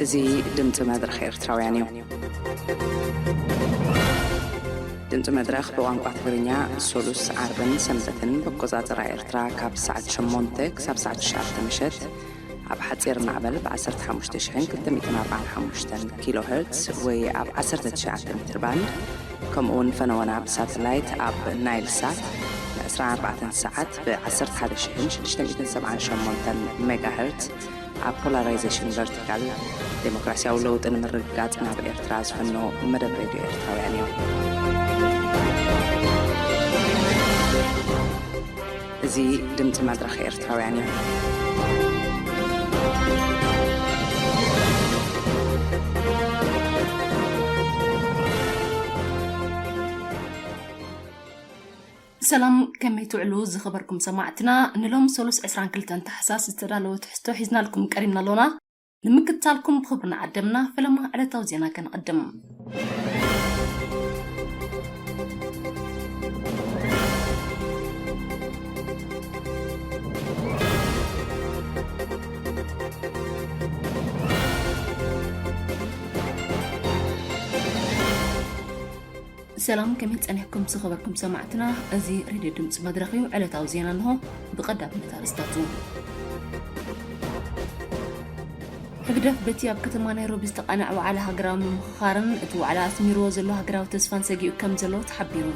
እዚ ድምፂ መድረኽ ኤርትራውያን እዩ። ድምፂ መድረኽ ብቋንቋ ትግርኛ ሶሉስ፣ ዓርብን ሰንበትን ብኣቆፃፅራ ኤርትራ ካብ ሰዓት ሸሞንተ ክሳብ ሰዓት ትሽዓተ ምሸት ኣብ ሓፂር ማዕበል ብ ዓሰርተ ሓሙሽተ ሽሕን ክልተ ሚእትን ኣርባዓን ሓሙሽተን ኪሎ ሄርትስ ወይ ኣብ ዓሰርተ ትሽዓተ ሜትር ባንድ፣ ከምኡ እውን ፈነወና ብሳተላይት ኣብ ናይል ሳት ን ዕስራን ኣርባዕተን ሰዓት ብ ዓሰርተ ሓደ ሽሕን ሽዱሽተ ሚእትን ሰብዓን ሸሞንተን ሜጋ ሄርትስ ኣብ ፖላራይዜሽን ቨርቲካል፣ ዴሞክራሲያዊ ለውጢ ንምርግጋጽ ናብ ኤርትራ ዝፈኖ መደብ ሬድዮ ኤርትራውያን እዩ። እዚ ድምፂ መድረኽ ኤርትራውያን እዩ። ሰላም፣ ከመይ ትውዕሉ ዝኸበርኩም ሰማዕትና? ንሎም ሰሉስ ዕስራን ክልተን ታሕሳስ ዝተዳለወ ትሕዝቶ ሒዝናልኩም ቀሪብና ኣሎና። ንምክትታልኩም ብኽብሪ ንዓደምና። ፈለማ ዕለታዊ ዜና ከነቐድም። ሰላም፣ ከመይ ጸኒሕኩም ዝኸበርኩም ሰማዕትና? እዚ ሬድዮ ድምፂ መድረኽ እዩ። ዕለታዊ ዜና እንሆ። ብቐዳምነት ኣርእስታቱ። ህግደፍ በቲ ኣብ ከተማ ናይሮቢ ዝተቓነዐ ዋዕላ ሃገራዊ ምምኽኻርን እቲ ዋዕላ ኣስሚርዎ ዘሎ ሃገራዊ ተስፋን ሰጊኡ ከም ዘሎ ተሓቢሩ።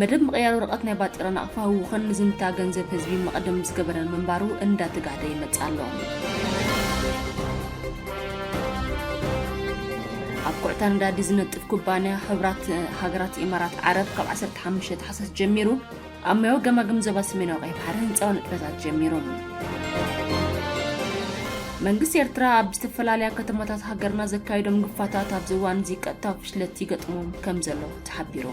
መደብ ምቕያር ወረቐት ናይ ባጤራ ናቕፋ ህውኽን ንዝንታ ገንዘብ ህዝቢ መቕድም ዝገበረን ምንባሩ እንዳተጋህደ ይመጽእ ኣሎ። ኣብ ኩዕታ ነዳዲ ዝነጥፍ ኩባንያ ሕቡራት ሃገራት ኢማራት ዓረብ ካብ ዓሰርተ ሓሙሽተ ታሕሳስ ጀሚሩ ኣብ ማያዊ ገማግም ዞባ ሰሜናዊ ቀይሕ ባሕሪ ህንጻዊ ንጥፈታት ጀሚሩ። መንግስቲ ኤርትራ ኣብ ዝተፈላለያ ከተማታት ሃገርና ዘካየዶም ግፋታት ኣብዚ እዋን እዚ ቀጥታዊ ፍሽለት ይገጥሞም ከም ዘሎ ተሓቢሩ።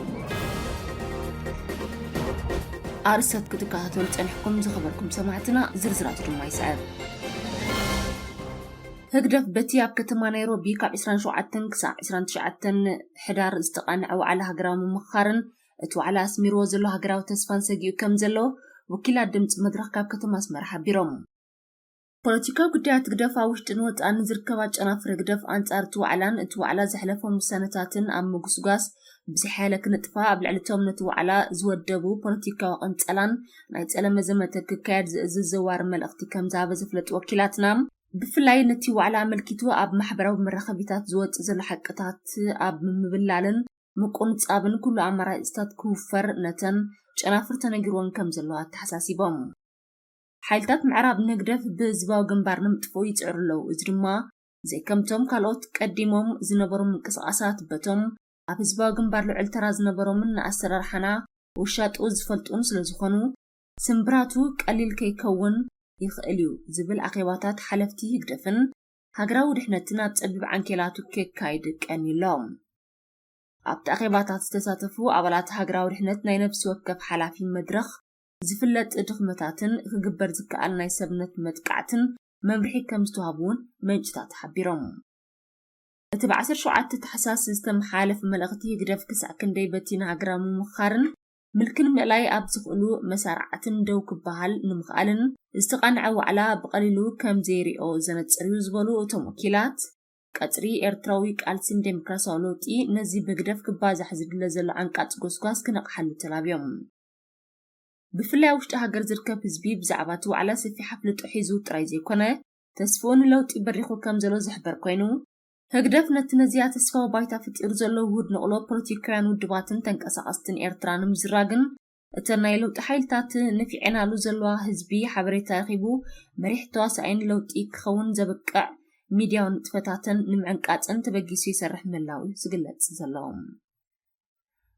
ኣርእስታት ክትከታተሉ ጸኒሕኩም ዝኸበርኩም ሰማዕትና፣ ዝርዝራቱ ድማ ይስዕብ። ህግደፍ በቲ ኣብ ከተማ ናይሮቢ ካብ ዕስራን ሸውዓተን ክሳብ ዕስራን ትሽዓተን ሕዳር ዝተቓንዐ ዋዕላ ሃገራዊ ምምኽኻርን እቲ ዋዕላ ኣስሚርዎ ዘሎ ሃገራዊ ተስፋን ሰጊኡ ከም ዘሎ ወኪላት ድምፂ መድረኽ ካብ ከተማ ኣስመራ ሓቢሮም። ፖለቲካዊ ጉዳያት ህግደፍ ኣብ ውሽጥን ወፃእን ዝርከባ ጨናፍር ህግደፍ ኣንፃር እቲ ዋዕላን እቲ ዋዕላ ዘሕለፎም ውሳነታትን ኣብ ምጉስጓስ ብዝሓያለ ክንጥፋ ኣብ ልዕሊ እቶም ነቲ ዋዕላ ዝወደቡ ፖለቲካዊ ቅንፀላን ናይ ፀለመ ዘመተ ክካየድ ዝእዝዝ ዘዋሪ መልእኽቲ ከም ዝሃበ ዝፍለጥ ወኪላትና፣ ብፍላይ ነቲ ዋዕላ ኣመልኪቱ ኣብ ማሕበራዊ መራኸቢታት ዝወፅእ ዘሎ ሓቅታት ኣብ ምብላልን ምቁንጻብን ኩሉ ኣማራጺታት ክውፈር ነተን ጨናፍር ተነጊርወን ከም ዘለዋ ኣተሓሳሲቦም። ሓይልታት ምዕራብ ንህግደፍ ብህዝባዊ ግንባር ንምጥፍኡ ይጽዕሩ ኣለዉ። እዚ ድማ ዘይከምቶም ካልኦት ቀዲሞም ዝነበሩ ምንቅስቓሳት በቶም ኣብ ህዝባዊ ግንባር ልዑል ተራ ዝነበሮምን ንኣሰራርሓና ውሻጡ ዝፈልጡን ስለ ዝኾኑ፣ ስምብራቱ ቀሊል ከይከውን ይኽእል እዩ ዝብል ኣኼባታት ሓለፍቲ ህግደፍን ሃገራዊ ድሕነትን ኣብ ጸቢብ ዓንኬላቱ ከካይድ ቀንዩ ኣሎ። ኣብቲ ኣኼባታት ዝተሳተፉ ኣባላት ሃገራዊ ድሕነት ናይ ነፍሲ ወከፍ ሓላፊ መድረኽ ዝፍለጥ ድኽመታትን ክግበር ዝከኣል ናይ ሰብነት መጥቃዕትን መምርሒ ከም ዝተዋህቡ እውን ምንጭታት ሓቢሮም። እቲ ብ ዓሰርተ ሸውዓተ ታሕሳስ ዝተመሓላለፈ መልእኽቲ ህግደፍ ክሳዕ ክንደይ በቲ ንሃገራዊ ምምኽኻርን ምልክን ምእላይ ኣብ ዝኽእሉ መሳርዓትን ደው ክበሃል ንምኽኣልን ዝተቓንዐ ዋዕላ ብቐሊሉ ከም ዘይሪኦ ዘነጽር እዩ ዝበሉ እቶም ወኪላት፣ ቀጽሪ ኤርትራዊ ቃልስን ዴሞክራሲያዊ ለውጢ ነዚ ብህግደፍ ክባዛሕ ዝድለ ዘሎ ዓንቃጽ ጎስጓስ ክነቕሓሉ ተላብዮም። ብፍላይ ኣብ ውሽጢ ሃገር ዝርከብ ህዝቢ ብዛዕባ እቲ ዋዕላ ሰፊሕ ኣፍልጦ ሒዙ ጥራይ ዘይኮነ፣ ተስፍኡ ንለውጢ በሪኹ ከም ዘሎ ዝሕበር ኮይኑ፣ ህግደፍ ነቲ ነዚኣ ተስፋዊ ባይታ ፈጢሩ ዘሎ ውሁድ ንቕሎ ፖለቲካውያን ውድባትን ተንቀሳቐስትን ኤርትራ ንምዝራግን እተን ናይ ለውጢ ሓይልታት ንፊዐናሉ ዘለዋ ህዝቢ ሓበሬታ ረኺቡ መሪሕ ተዋሳኣይን ለውጢ ክኸውን ዘብቅዕ ሚድያዊ ንጥፈታተን ንምዕንቃጽን ተበጊሱ ይሰርሕ ምህላው እዩ ዝግለጽ ዘሎ።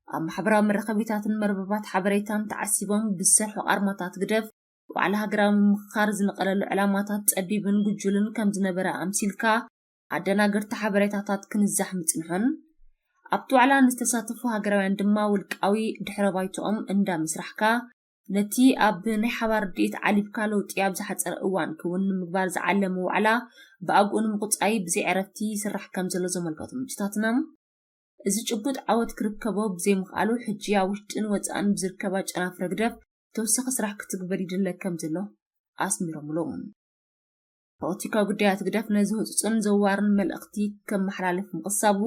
ኣብ ማሕበራዊ መራኸቢታትን መርበባት ሓበሬታን ተዓሲቦም ብዝሰርሑ ኣርማታት ህግደፍ ዋዕላ ሃገራዊ ምምኽኻር ዝነቐለሉ ዕላማታት ጸቢብን ጉጁልን ከም ዝነበረ ኣምሲልካ ኣደናገርቲ ሓበሬታታት ክንዛሕ ምጽንሑን ኣብቲ ዋዕላ ንዝተሳተፉ ሃገራውያን ድማ ውልቃዊ ድሕረ ባይቶኦም እንዳ ምስራሕካ ነቲ ኣብ ናይ ሓባር ርድኢት ዓሊብካ ለውጢ ኣብ ዝሓጸረ እዋን ክውን ንምግባር ዝዓለመ ዋዕላ ብኣግኡ ንምቑጻይ ብዘይ ዕረፍቲ ይስራሕ ከም ዘሎ ዘመልከቱ ምንጭታትና፣ እዚ ጭቡጥ ዓወት ክርከቦ ብዘይምኽኣሉ፣ ሕጂ ኣብ ውሽጥን ወጻእን ብዝርከባ ጨናፍር ህግደፍ ተወሳኺ ስራሕ ክትግበር ይድለ ከም ዘሎ ኣስሚሮምሉ። ፖለቲካዊ ጉዳያት ግደፍ ነዚ ህጹጽን ዘዋርን መልእኽቲ ከመሓላልፍ ምቕሳቡ፣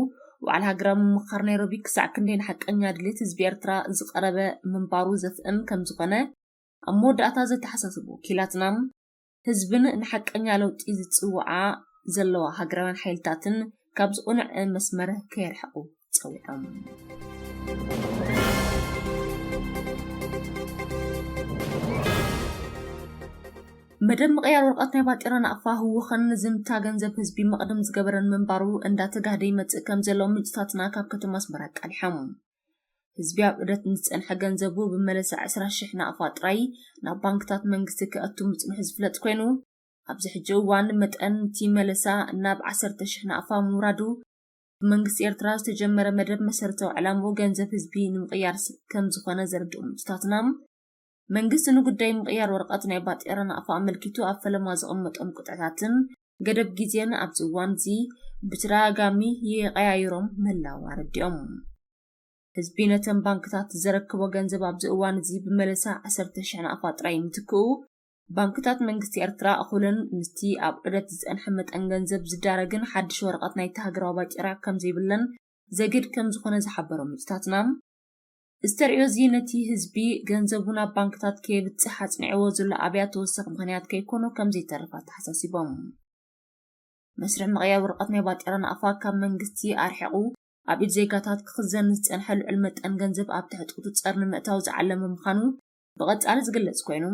ዋዕላ ሃገራዊ ምምኽኻር ናይሮቢ ክሳዕ ክንደይ ንሓቀኛ ድሌት ህዝቢ ኤርትራ ዝቐረበ ምንባሩ ዘፍእም ከም ዝኾነ ኣብ መወዳእታ ዘተሓሳሰቡ ወኪላትና፣ ህዝብን ንሓቀኛ ለውጢ ዝጽውዓ ዘለዋ ሃገራውያን ሓይልታትን ካብ ዝቕኑዕ መስመር ከየርሕቑ ጸዊዖም። መደብ ምቕያር ወረቐት ናይ ባጤራ ናቕፋ ህወኸን ዝምታ ገንዘብ ህዝቢ መቕድም ዝገበረን ምንባሩ እንዳተጋህደ ይመጽእ ከም ዘሎ ምንጭታትና ካብ ከተማ ኣስመራ ኣቃሊሖም። ህዝቢ ኣብ ዑደት ንዝጸንሐ ገንዘቡ ብመለሳ ዕስራ ሽሕ ናቕፋ ጥራይ ናብ ባንክታት መንግስቲ ከእቱ ምጽንሑ ዝፍለጥ ኮይኑ፣ ኣብዚ ሕጂ እዋን መጠን እቲ መለሳ ናብ ዓሰርተ ሽሕ ናቕፋ ምውራዱ፣ ብመንግስቲ ኤርትራ ዝተጀመረ መደብ መሰረታዊ ዕላምኡ ገንዘብ ህዝቢ ንምቕያር ስ-፣ ከም ዝኾነ ዘረድኡ ምንጭታትና፣ መንግስቲ ንጉዳይ ምቕያር ወረቐት ናይ ባጤራ ናቕፋ ኣመልኪቱ ኣብ ፈለማ ዘቐመጦም ቅጥዕታትን ገደብ ግዜን ኣብዚ እዋን እዚ ብተደጋጋሚ ይቐያይሮም ምህላው ኣረዲኦም። ህዝቢ ነተን ባንክታት ዘረክቦ ገንዘብ ኣብዚ እዋን እዚ ብመለሳ ዓሰርተ ሽሕ ናቕፋ ጥራይ ምትክኡ፣ ባንክታት መንግስቲ ኤርትራ እኹልን ምስቲ ኣብ ዑደት ዝጸንሐ መጠን ገንዘብ ዝዳረግን ሓድሽ ወረቐት ናይቲ ሃገራዊ ባጤራ ከም ዘይብለን ዘግድ ከም ዝኾነ ዝሓበሩ ምንጭታትና፣ እዚ ተርእዮ እዚ ነቲ ህዝቢ ገንዘቡ ናብ ባንክታት ከየብጽሕ ኣጽኒዕዎ ዘሎ ኣብያ ተወሳኺ ምኽንያት ከይኮኖ ከም ዘይተርፍ ኣተሓሳሲቦም። መስርሕ ምቕያር ወረቐት ናይ ባጤራ ናቕፋ ካብ መንግስቲ ኣርሒቑ ኣብ ኢድ ዜጋታት ክኽዘን ዝጸንሐ ልዑል መጠን ገንዘብ ኣብ ትሕቲ ቁጽጸር ንምእታው ዝዓለመ ምዃኑ ብቐጻሊ ዝግለጽ ኮይኑ፣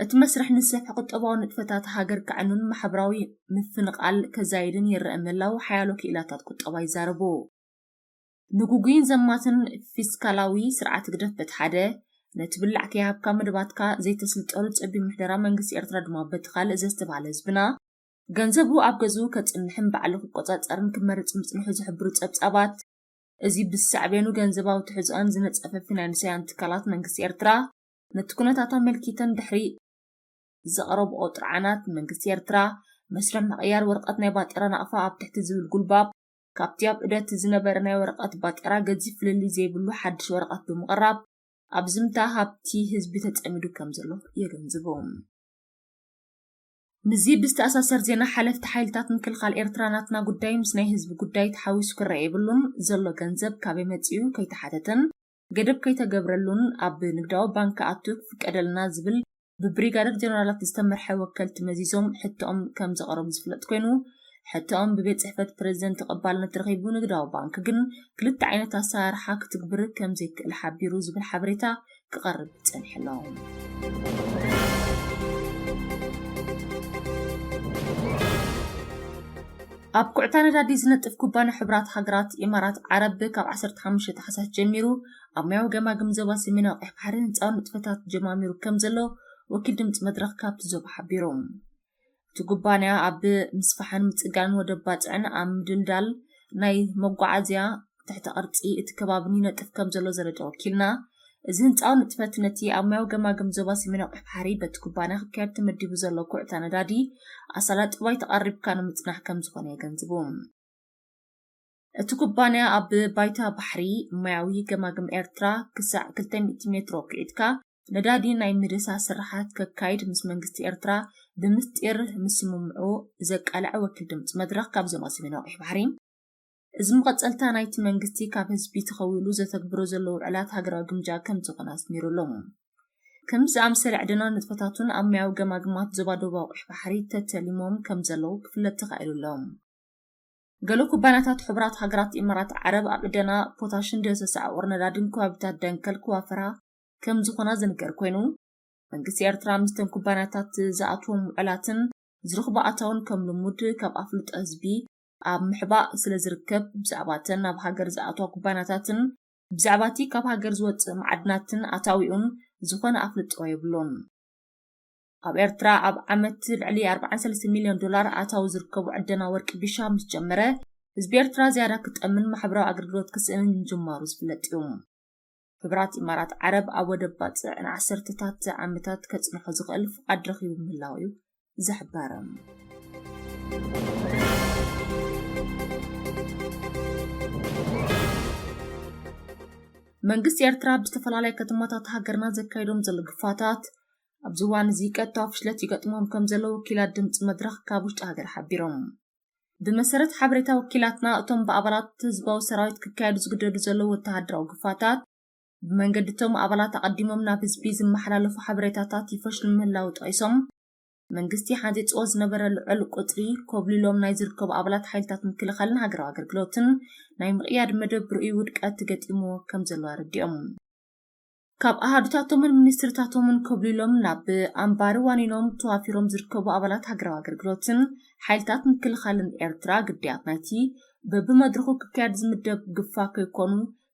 እቲ መስርሕ ንሰፍሒ ቁጠባዊ ንጥፈታት ሃገር ከዕኑን ማሕበራዊ ምፍንቓል ከዛይድን ይረአ ምህላው ሓያሎ ክኢላታት ቁጠባ ይዛረቡ። ንጉጉይን ዘማትን ፊስካላዊ ስርዓት ግደፍ በቲ ሓደ፣ ነቲ ብላዕ ከይሃብካ መደባትካ ዘይተስልጠሉ ጸቢብ ምሕደራ መንግስቲ ኤርትራ ድማ በቲ ካልእ ዘስተብሃለ ህዝብና፣ ገንዘቡ ኣብ ገዝኡ ከጽንሕን ባዕሉ ክቆጻጸርን ክመርጽ ምጽንሑ ዝሕብሩ ጸብጻባት፣ እዚ ብሳዕቤኑ ገንዘባዊ ትሕዝኦን ዝነጸፈ ፊናንሳውያን ትካላት መንግስቲ ኤርትራ ነቲ ኩነታት ኣመልኪተን ድሕሪ ዘቕረብኦ ጥርዓናት፣ መንግስቲ ኤርትራ መስርሕ ምቕያር ወረቐት ናይ ባጤራ ናቕፋ ኣብ ትሕቲ ዝብል ጉልባብ፣ ካብቲ ኣብ ዑደት ዝነበረ ናይ ወረቐት ባጤራ ገዚፍ ፍልልይ ዘይብሉ ሓድሽ ወረቐት ብምቕራብ፣ ኣብ ዝምታ ሃብቲ ህዝቢ ተጸሚዱ ከም ዘሎ የገንዝቡ። ምስዚ ብዝተኣሳሰር ዜና፣ ሓለፍቲ ሓይልታት ምክልኻል ኤርትራ፣ ናትና ጉዳይ ምስ ናይ ህዝቢ ጉዳይ ተሓዊሱ ክረአ የብሉን፣ ዘሎ ገንዘብ ካበይ መጺኡ ከይተሓተተን ገደብ ከይተገብረሉን ኣብ ንግዳዊ ባንክ ክኣቱ ክፍቀደልና ዝብል ብብሪጋደር ጀነራላት ዝተመርሐ ወከልቲ መዚዞም ሕቶኦም ከም ዘቕረቡ ዝፍለጥ ኮይኑ፣ ሕቶኦም ብቤት ጽሕፈት ፕሬዝደንት ተቐባልነት ረኺቡ፣ ንግዳዊ ባንክ ግን ክልተ ዓይነት ኣሰራርሓ ክትግብር ከም ዘይክእል ሓቢሩ ዝብል ሓበሬታ ክቐርብ ጸኒሑ ኣሎ። ኣብ ኩዕታ ነዳዲ ዝነጥፍ ኩባንያ ሕቡራት ሃገራት ኢማራት ዓረብ ካብ ዓሰርተ ሓሙሽተ ታሕሳስ ጀሚሩ ኣብ ማያዊ ገማግም ዞባ ሰሜናዊ ቀይሕ ባሕሪ ህንጻዊ ንጥፈታት ጀማሚሩ ከም ዘሎ ወኪል ድምጺ መድረኽ ካብቲ ዞባ ሓቢሩ። እቲ ኩባንያ ኣብ ምስፋሕን ምጽጋንን ወደብ ባጽዕን ኣብ ምድልዳል ናይ መጓዓዝያ ትሕተ ቅርጺ እቲ ከባብን ይነጥፍ ከም ዘሎ ዘረደ ወኪልና፣ እዚ ህንጻዊ ንጥፈት ነቲ ኣብ ማያዊ ገማግም ዞባ ሰሜናዊ ቀይሕ ባሕሪ በቲ ኩባንያ ክካየድ ተመዲቡ ዘሎ ኩዕታ ነዳዲ ኣሳላጢ ባይታ ቀሪብካ ንምጽናሕ ከም ዝኾነ የገንዝቡ። እቲ ኩባንያ ኣብ ባይታ ባሕሪ ማያዊ ገማግም ኤርትራ ክሳዕ ክልተ ሚእቲ ሜትሮ ኪዒትካ ነዳዲ ናይ ምድሳ ስራሓት ከካይድ ምስ መንግስቲ ኤርትራ ብምስጢር ምስምምዑ ዘቃልዐ ወኪል ድምፂ መድረኽ ካብ ዞባ ሰሜናዊ ቀይሕ ባሕሪ፣ እዚ መቐጸልታ ናይቲ መንግስቲ ካብ ህዝቢ ተኸዊሉ ዘተግብሮ ዘሎ ውዕላት ሃገራዊ ግምጃ ከም ዝኾነ ኣስሚሩሎም። ከምዚ ዝኣመሰለ ዕደና ንጥፈታቱን ኣብ ማያዊ ገማግማት ዞባ ደቡባዊ ቀይሕ ባሕሪ ተተሊሞም ከም ዘለዉ ክፍለጥ ተኻኢሉ ኣሎ። ገለ ኩባንያታት ሕቡራት ሃገራት ኢማራት ዓረብ ኣብ ዕደና ፖታሽን ደሰሳ ዕቑር ነዳድን ከባቢታት ደንከል ክዋፈራ ከም ዝኾና ዝንገር ኮይኑ፣ መንግስቲ ኤርትራ ምስተን ኩባንያታት ዝኣትዎም ውዕላትን ዝረኽቦ ኣታውን ከም ልሙድ ካብ ኣፍልጦ ህዝቢ ኣብ ምሕባእ ስለ ዝርከብ፣ ብዛዕባ እተን ናብ ሃገር ዝኣትዋ ኩባንያታትን ብዛዕባ እቲ ካብ ሃገር ዝወጽእ መዓድናትን ኣታዊኡን ዝኾነ ኣፍልጦ የብሉን። ኣብ ኤርትራ ኣብ ዓመት ልዕሊ ኣርባዓን ሰለስተ ሚልዮን ዶላር ኣታዊ ዝርከቡ ዕደና ወርቂ ቢሻ ምስ ጀመረ፣ ህዝቢ ኤርትራ ዝያዳ ክጠምን ማሕበራዊ ኣገልግሎት ክስእንን ምጅማሩ ዝፍለጥ እዩ። ሕቡራት ኢማራት ዓረብ ኣብ ወደብ ባጽዕ ንዓሰርተታት ዓመታት ከጽንሖ ዝኽእል ፍቓድ ረኺቡ ምህላው እዩ ዝሕበር። መንግስቲ ኤርትራ ኣብ ዝተፈላለያ ከተማታት ሃገርና ዘካይዶም ዘሎ ግፋታት ኣብዚ እዋን እዚ ቀጥታዊ ፍሽለት ይገጥሞም ከም ዘለዉ ወኪላት ድምፂ መድረኽ ካብ ውሽጢ ሃገር ሓቢሮም። ብመሰረት ሓበሬታ ወኪላትና፣ እቶም ብኣባላት ህዝባዊ ሰራዊት ክካየዱ ዝግደዱ ዘለዉ ወተሃደራዊ ግፋታት፣ ብመንገዲ እቶም ኣባላት ኣቐዲሞም ናብ ህዝቢ ዝመሓላለፉ ሓበሬታታት ይፈሽሉ ምህላው ጠቒሶም፣ መንግስቲ ሓንፂፅዎ ዝነበረ ልዑል ቁፅሪ ኮብሊሎም ናይ ዝርከቡ ኣባላት ሓይልታት ምክልኻልን ሃገራዊ ኣገልግሎትን ናይ ምቕያድ መደብ ርእዩ ውድቀት ገጢምዎ ከም ዘሎ ኣረዲኦም። ካብ ኣሃዱታቶምን ሚኒስትርታቶምን ኮብሊሎም ናብ ኣምባሪ ዋኒኖም ተዋፊሮም ዝርከቡ ኣባላት ሃገራዊ ኣገልግሎትን ሓይልታት ምክልኻልን ኤርትራ፣ ግዳያት ናይቲ በብመድረኹ ክካየድ ዝምደብ ግፋ ከይኮኑ፣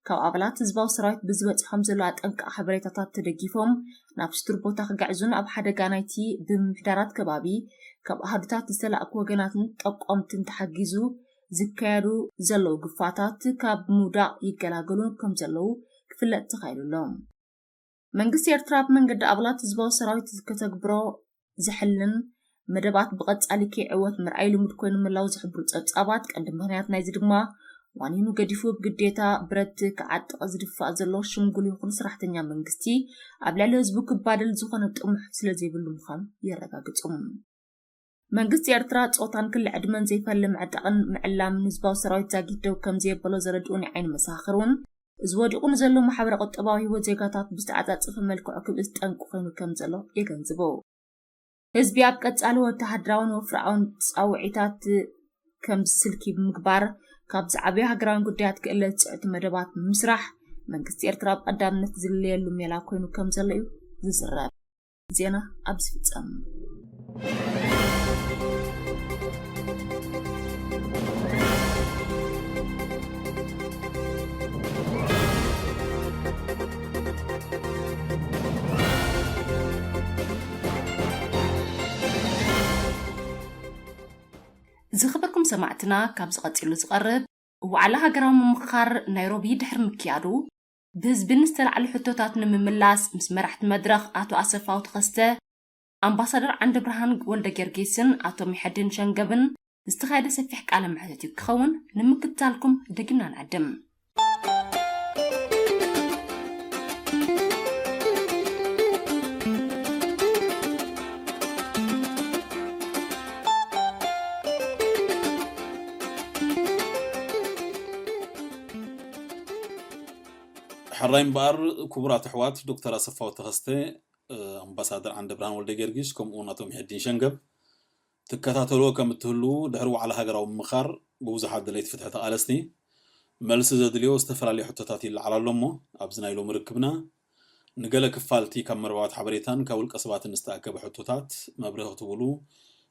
ካብ ኣባላት ህዝባዊ ሰራዊት ብዝበጽሖም ዘሎ ኣጠንቃቂ ሓበሬታታት ተደጊፎም ናብ ስቱር ቦታ ክግዕዙን ኣብ ሓደጋ ናይቲ ብምምሕዳራት ከባቢ ካብ ኣሃዱታት ዝተላእኩ ወገናትን ጠቆምትን ተሓጊዙ ዝካየዱ ዘለዉ ግፋታት ካብ ምውዳቕ ይገላገሉ ከም ዘለዉ ክፍለጥ ተኻኢሉ ኣሎ። መንግስቲ ኤርትራ ብመንገዲ ኣባላት ህዝባዊ ሰራዊት ከተግብሮ ዝሕልን መደባት ብቐጻሊ ከይዕወት ምርኣይ ልሙድ ኮይኑ ምህላው ዝሕብሩ ጸብጻባት፣ ቀንዲ ምኽንያት ናይዚ ድማ ዋኒኑ ገዲፉ ብግዴታ ብረት ክዓጥቕ ዝድፋእ ዘሎ ሽምጉል ይኹን ሰራሕተኛ መንግስቲ ኣብ ልዕሊ ህዝቡ ክባደል ዝኾነ ጥሙሕ ስለ ዘይብሉ ምዃኑ የረጋግጹ። መንግስቲ ኤርትራ ጾታን ክሊ ዕድመን ዘይፈሊ ምዕጣቕን ምዕላምን ህዝባዊ ሰራዊት ዛጊት ደው ከም ዘየበሎ ዘረድኡ ናይ ዓይኒ መሰኻኽር እውን፣ እዚ ወዲቑ ንዘሎ ማሕበረ ቁጠባዊ ህይወት ዜጋታት ብዝተዓጻጸፈ መልክዑ ክብእስ ጠንቂ ኮይኑ ከም ዘሎ የገንዝቡ። ህዝቢ ኣብ ቀጻሊ ወተሃደራውን ወፍራውን ጻውዒታት ከም ስልኪ ብምግባር፣ ካብ ዝዓበዩ ሃገራውያን ጉዳያት ክእለ ዝጽዕቱ መደባት ብምስራሕ፣ መንግስቲ ኤርትራ ብቐዳምነት ዝልለየሉ ሜላ ኮይኑ ከም ዘሎ እዩ ዝዝረብ። ዜና ኣብዚ ፍጸም። ዝኸበርኩም ሰማዕትና፣ ካብዚ ቀጺሉ ዝቐርብ ዋዕላ ሃገራዊ ምምኽኻር ናይሮቢ ድሕሪ ምክያዱ፣ ብህዝቢ ንዝተላዕሉ ሕቶታት ንምምላስ ምስ መራሕቲ መድረኽ ኣቶ ኣሰፋው ተኸስተ፣ ኣምባሳደር ዓንደብርሃን ወልደጊዮርጊስን ኣቶ ሚሐዲን ሸንገብን ዝተኻየደ ሰፊሕ ቃለ መሕትት እዩ ክኸውን፣ ንምክትታልኩም ደጊምና ንዕድም። ሕራይ እምበኣር፣ ክቡራት ኣሕዋት ዶክተር ኣሰፋው ተኸስተ፣ ኣምባሳደር ዓንደብርሃን ወልደጊዮርጊስ፣ ከምኡ እውን ኣቶ ሚሐዲን ሸንገብ ትከታተልዎ ከም እትህልዉ፣ ድሕሪ ዋዕላ ሃገራዊ ምምኻር ብብዙሓት ደለይቲ ፍትሒ ተቓለስቲ መልሲ ዘድልዮ ዝተፈላለየ ሕቶታት ይለዓል ኣሎ እሞ፣ ኣብዚ ናይ ሎሚ ርክብና ንገለ ክፋልቲ ካብ መርበባት ሓበሬታን ካብ ውልቀ ሰባትን ዝተኣከበ ሕቶታት መብርሂ ክትህቡሉ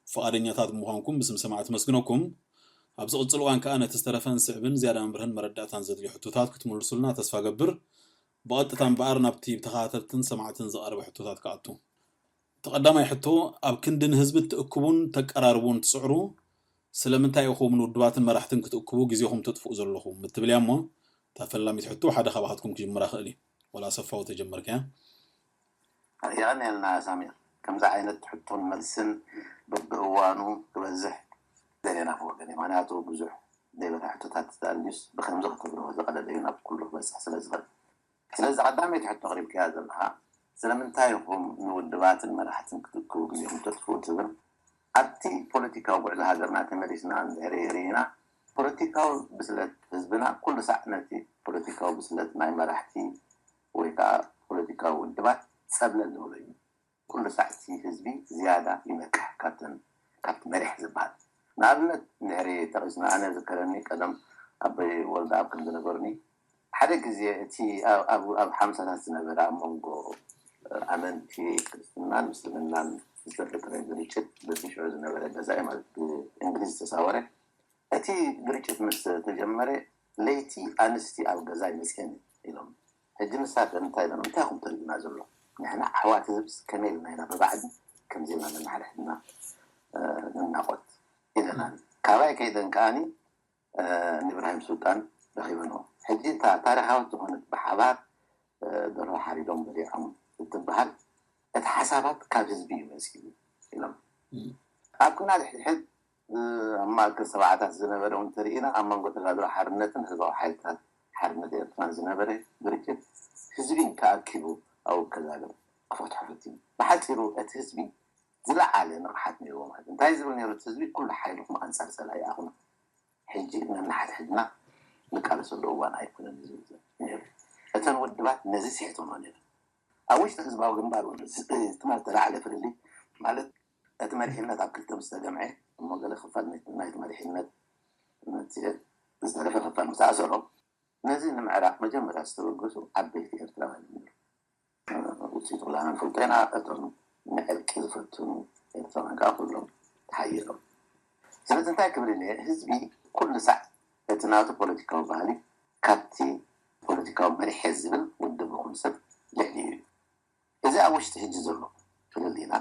ፍቓደኛታት ብምዃንኩም ብስም ሰማዕቲ ኣመስግነኩም። ኣብ ዝቕጽል እዋን ከኣ ነቲ ዝተረፈን ስዕብን ዝያዳ መብርህን መረዳእታን ዘድልዮ ሕቶታት ክትምልሱልና ተስፋ ገብር። ብቐጥታ እምበኣር ናብቲ ብተኸታተልትን ሰማዕትን ዝቐረበ ሕቶታት ክኣቱ። እቲ ቀዳማይ ሕቶ፣ ኣብ ክንዲ ንህዝቢ እትእክቡን ተቀራርቡን ትጽዕሩ፣ ስለምንታይ ኢኹም ንውድባትን መራሕትን ክትእክቡ ግዜኹም ተጥፍኡ ዘለኹም? እትብል እያ እሞ፣ እታ ፈላሚት ሕቶ ሓደ ካባኻትኩም ክጅምራ ክእል እዩ። ወላ ኣሰፋው ተጀመርካያ። የቐንየልና ሳሚር። ከምዚ ዓይነት ሕቶን መልስን በብእዋኑ ክበዝሕ ደሌና ብወገን እዩ። ምኽንያቱ ብዙሕ ዘይበለ ሕቶታት ተኣልዩስ ብከምዚ ከተብርሆ ዝቐለለ እዩ፣ ናብ ኩሉ ክበጽሕ ስለ ዝኽእል። ስለዚ ቀዳመይቲ ሕቶ ኣቕሪብካያ ዘለኻ፣ ስለምንታይ ኢኹም ንውድባትን መራሕትን ክትእክቡ ግዜኹም ተጥፍኡ ትብል፣ ኣብቲ ፖለቲካዊ ጉዕዞ ሃገርና ተመሊስና እንድሕሪ ርኢና፣ ፖለቲካዊ ብስለት ህዝብና ኩሉ ሳዕ ነቲ ፖለቲካዊ ብስለት ናይ መራሕቲ ወይ ከዓ ፖለቲካዊ ውድባት ጸብለል ንብሎ እዩ። ኩሉ ሳዕ እቲ ህዝቢ ዝያዳ ይነቅሕ ካብተን፣ ካብቲ መሪሕ ዝበሃል። ንኣብነት እንድሕሪ ጠቒስና፣ ኣነ ዝከረኒ ቀደም ኣቦይ ወልደኣብ ከም ዝነበሩኒ፣ ሓደ ግዜ እቲ ኣብ፣ ኣብ፣ ኣብ ሓምሳታት ዝነበረ ኣብ መንጎ ኣመንቲ ክርስትናን ምስልምናን ዝተፈጠረ ግርጭት፣ በቲ ሽዑ ዝነበረ ገዛኢ ማለት ብእንግሊዝ ዝተሳወረ፣ እቲ ግርጭት ምስ ተጀመረ፣ ለይቲ ኣንስቲ ኣብ ገዛይ መፅየን ኢሎም። ሕጂ ንሳተን እንታይ ኢለን? እንታይ ኢኹም ተሪኡና ዘሎ? ንሕና ኣሕዋት ህዝብስ ከመይ ኢልና ኢና ብባዕዲ ከምዚ ኢልና ነናሓድሕድና፣ እ፣ ንናቖት ኢለናን። ካባይ ከይደን ከኣኒ፣ እ፣ ንኢብራሂም ሱልጣን ረኺበንኦ። ሕጂ እታ ታሪኻዊት ዝኾነት ብሓባር፣ እ፣ ደርሆ ሓሪዶም በሊዖም እትበሃል፣ እቲ ሓሳባት ካብ ህዝቢ እዩ መፂኡ ኢሎም። ኣብ ኩናት ሕድሕድ፣ እ፣ ኣብ ማእከል ሰብዓታት ዝነበረ እውን እንተርኢና፣ ኣብ መንጎ ተጋድሎ ሓርነትን ህዝባዊ ሓይልታት ሓርነት ኤርትራን ዝነበረ ግርጭት ህዝቢ ተኣኪቡ ኣብኡ ከዛግም። ክፈትሖ ፈቲኑ። ብሓፂሩ እቲ ህዝቢ ዝለዓለ ንቕሓት ነይርዎ ማለት እዩ። እንታይ ዝብል ነይሩ እቲ ህዝቢ? ኩሉ ሓይልኩም ኣንፃር ፀላኢ ኣኹና፣ ሕጂ ነንሓድሕድና ንቃለሰሉ እዋን ኣይኮነን ዝብል ነይሩ። እተን ውድባት ነዚ ስሒቶሞ ነይሩ። ኣብ ውሽጢ ህዝባዊ ግንባር እውን ትማል ተላዕለ ፍልልይ ማለት እቲ መሪሕነት ኣብ ክልተ ምስ ተገምዐ እሞ ገለ ክፋል ናይቲ መሪሕነት ዝተረፈ ክፋል ምስ ኣሰሮ ነዚ ንምዕራቕ መጀመርያ ዝተበገሱ ዓበይቲ ኤርትራውያን እዮም። ውፅኢት ውላና ንፈልጦ ኢና። እቶም ንዕርቂ ዝፈትኑ ኤርትራውያን ከዓ ኩሎም ተሓይሮም። ስለዚ እንታይ ክብል እየ፣ ህዝቢ ኩሉ ሳዕ እቲ ናቱ ፖለቲካዊ ባህሊ ካብቲ ፖለቲካዊ መሪሕ ዝብል ውድብ ይኹን ሰብ ልዕሊ እዩ። እዚ ኣብ ውሽጢ ህጂ ዘሎ ፍልልይና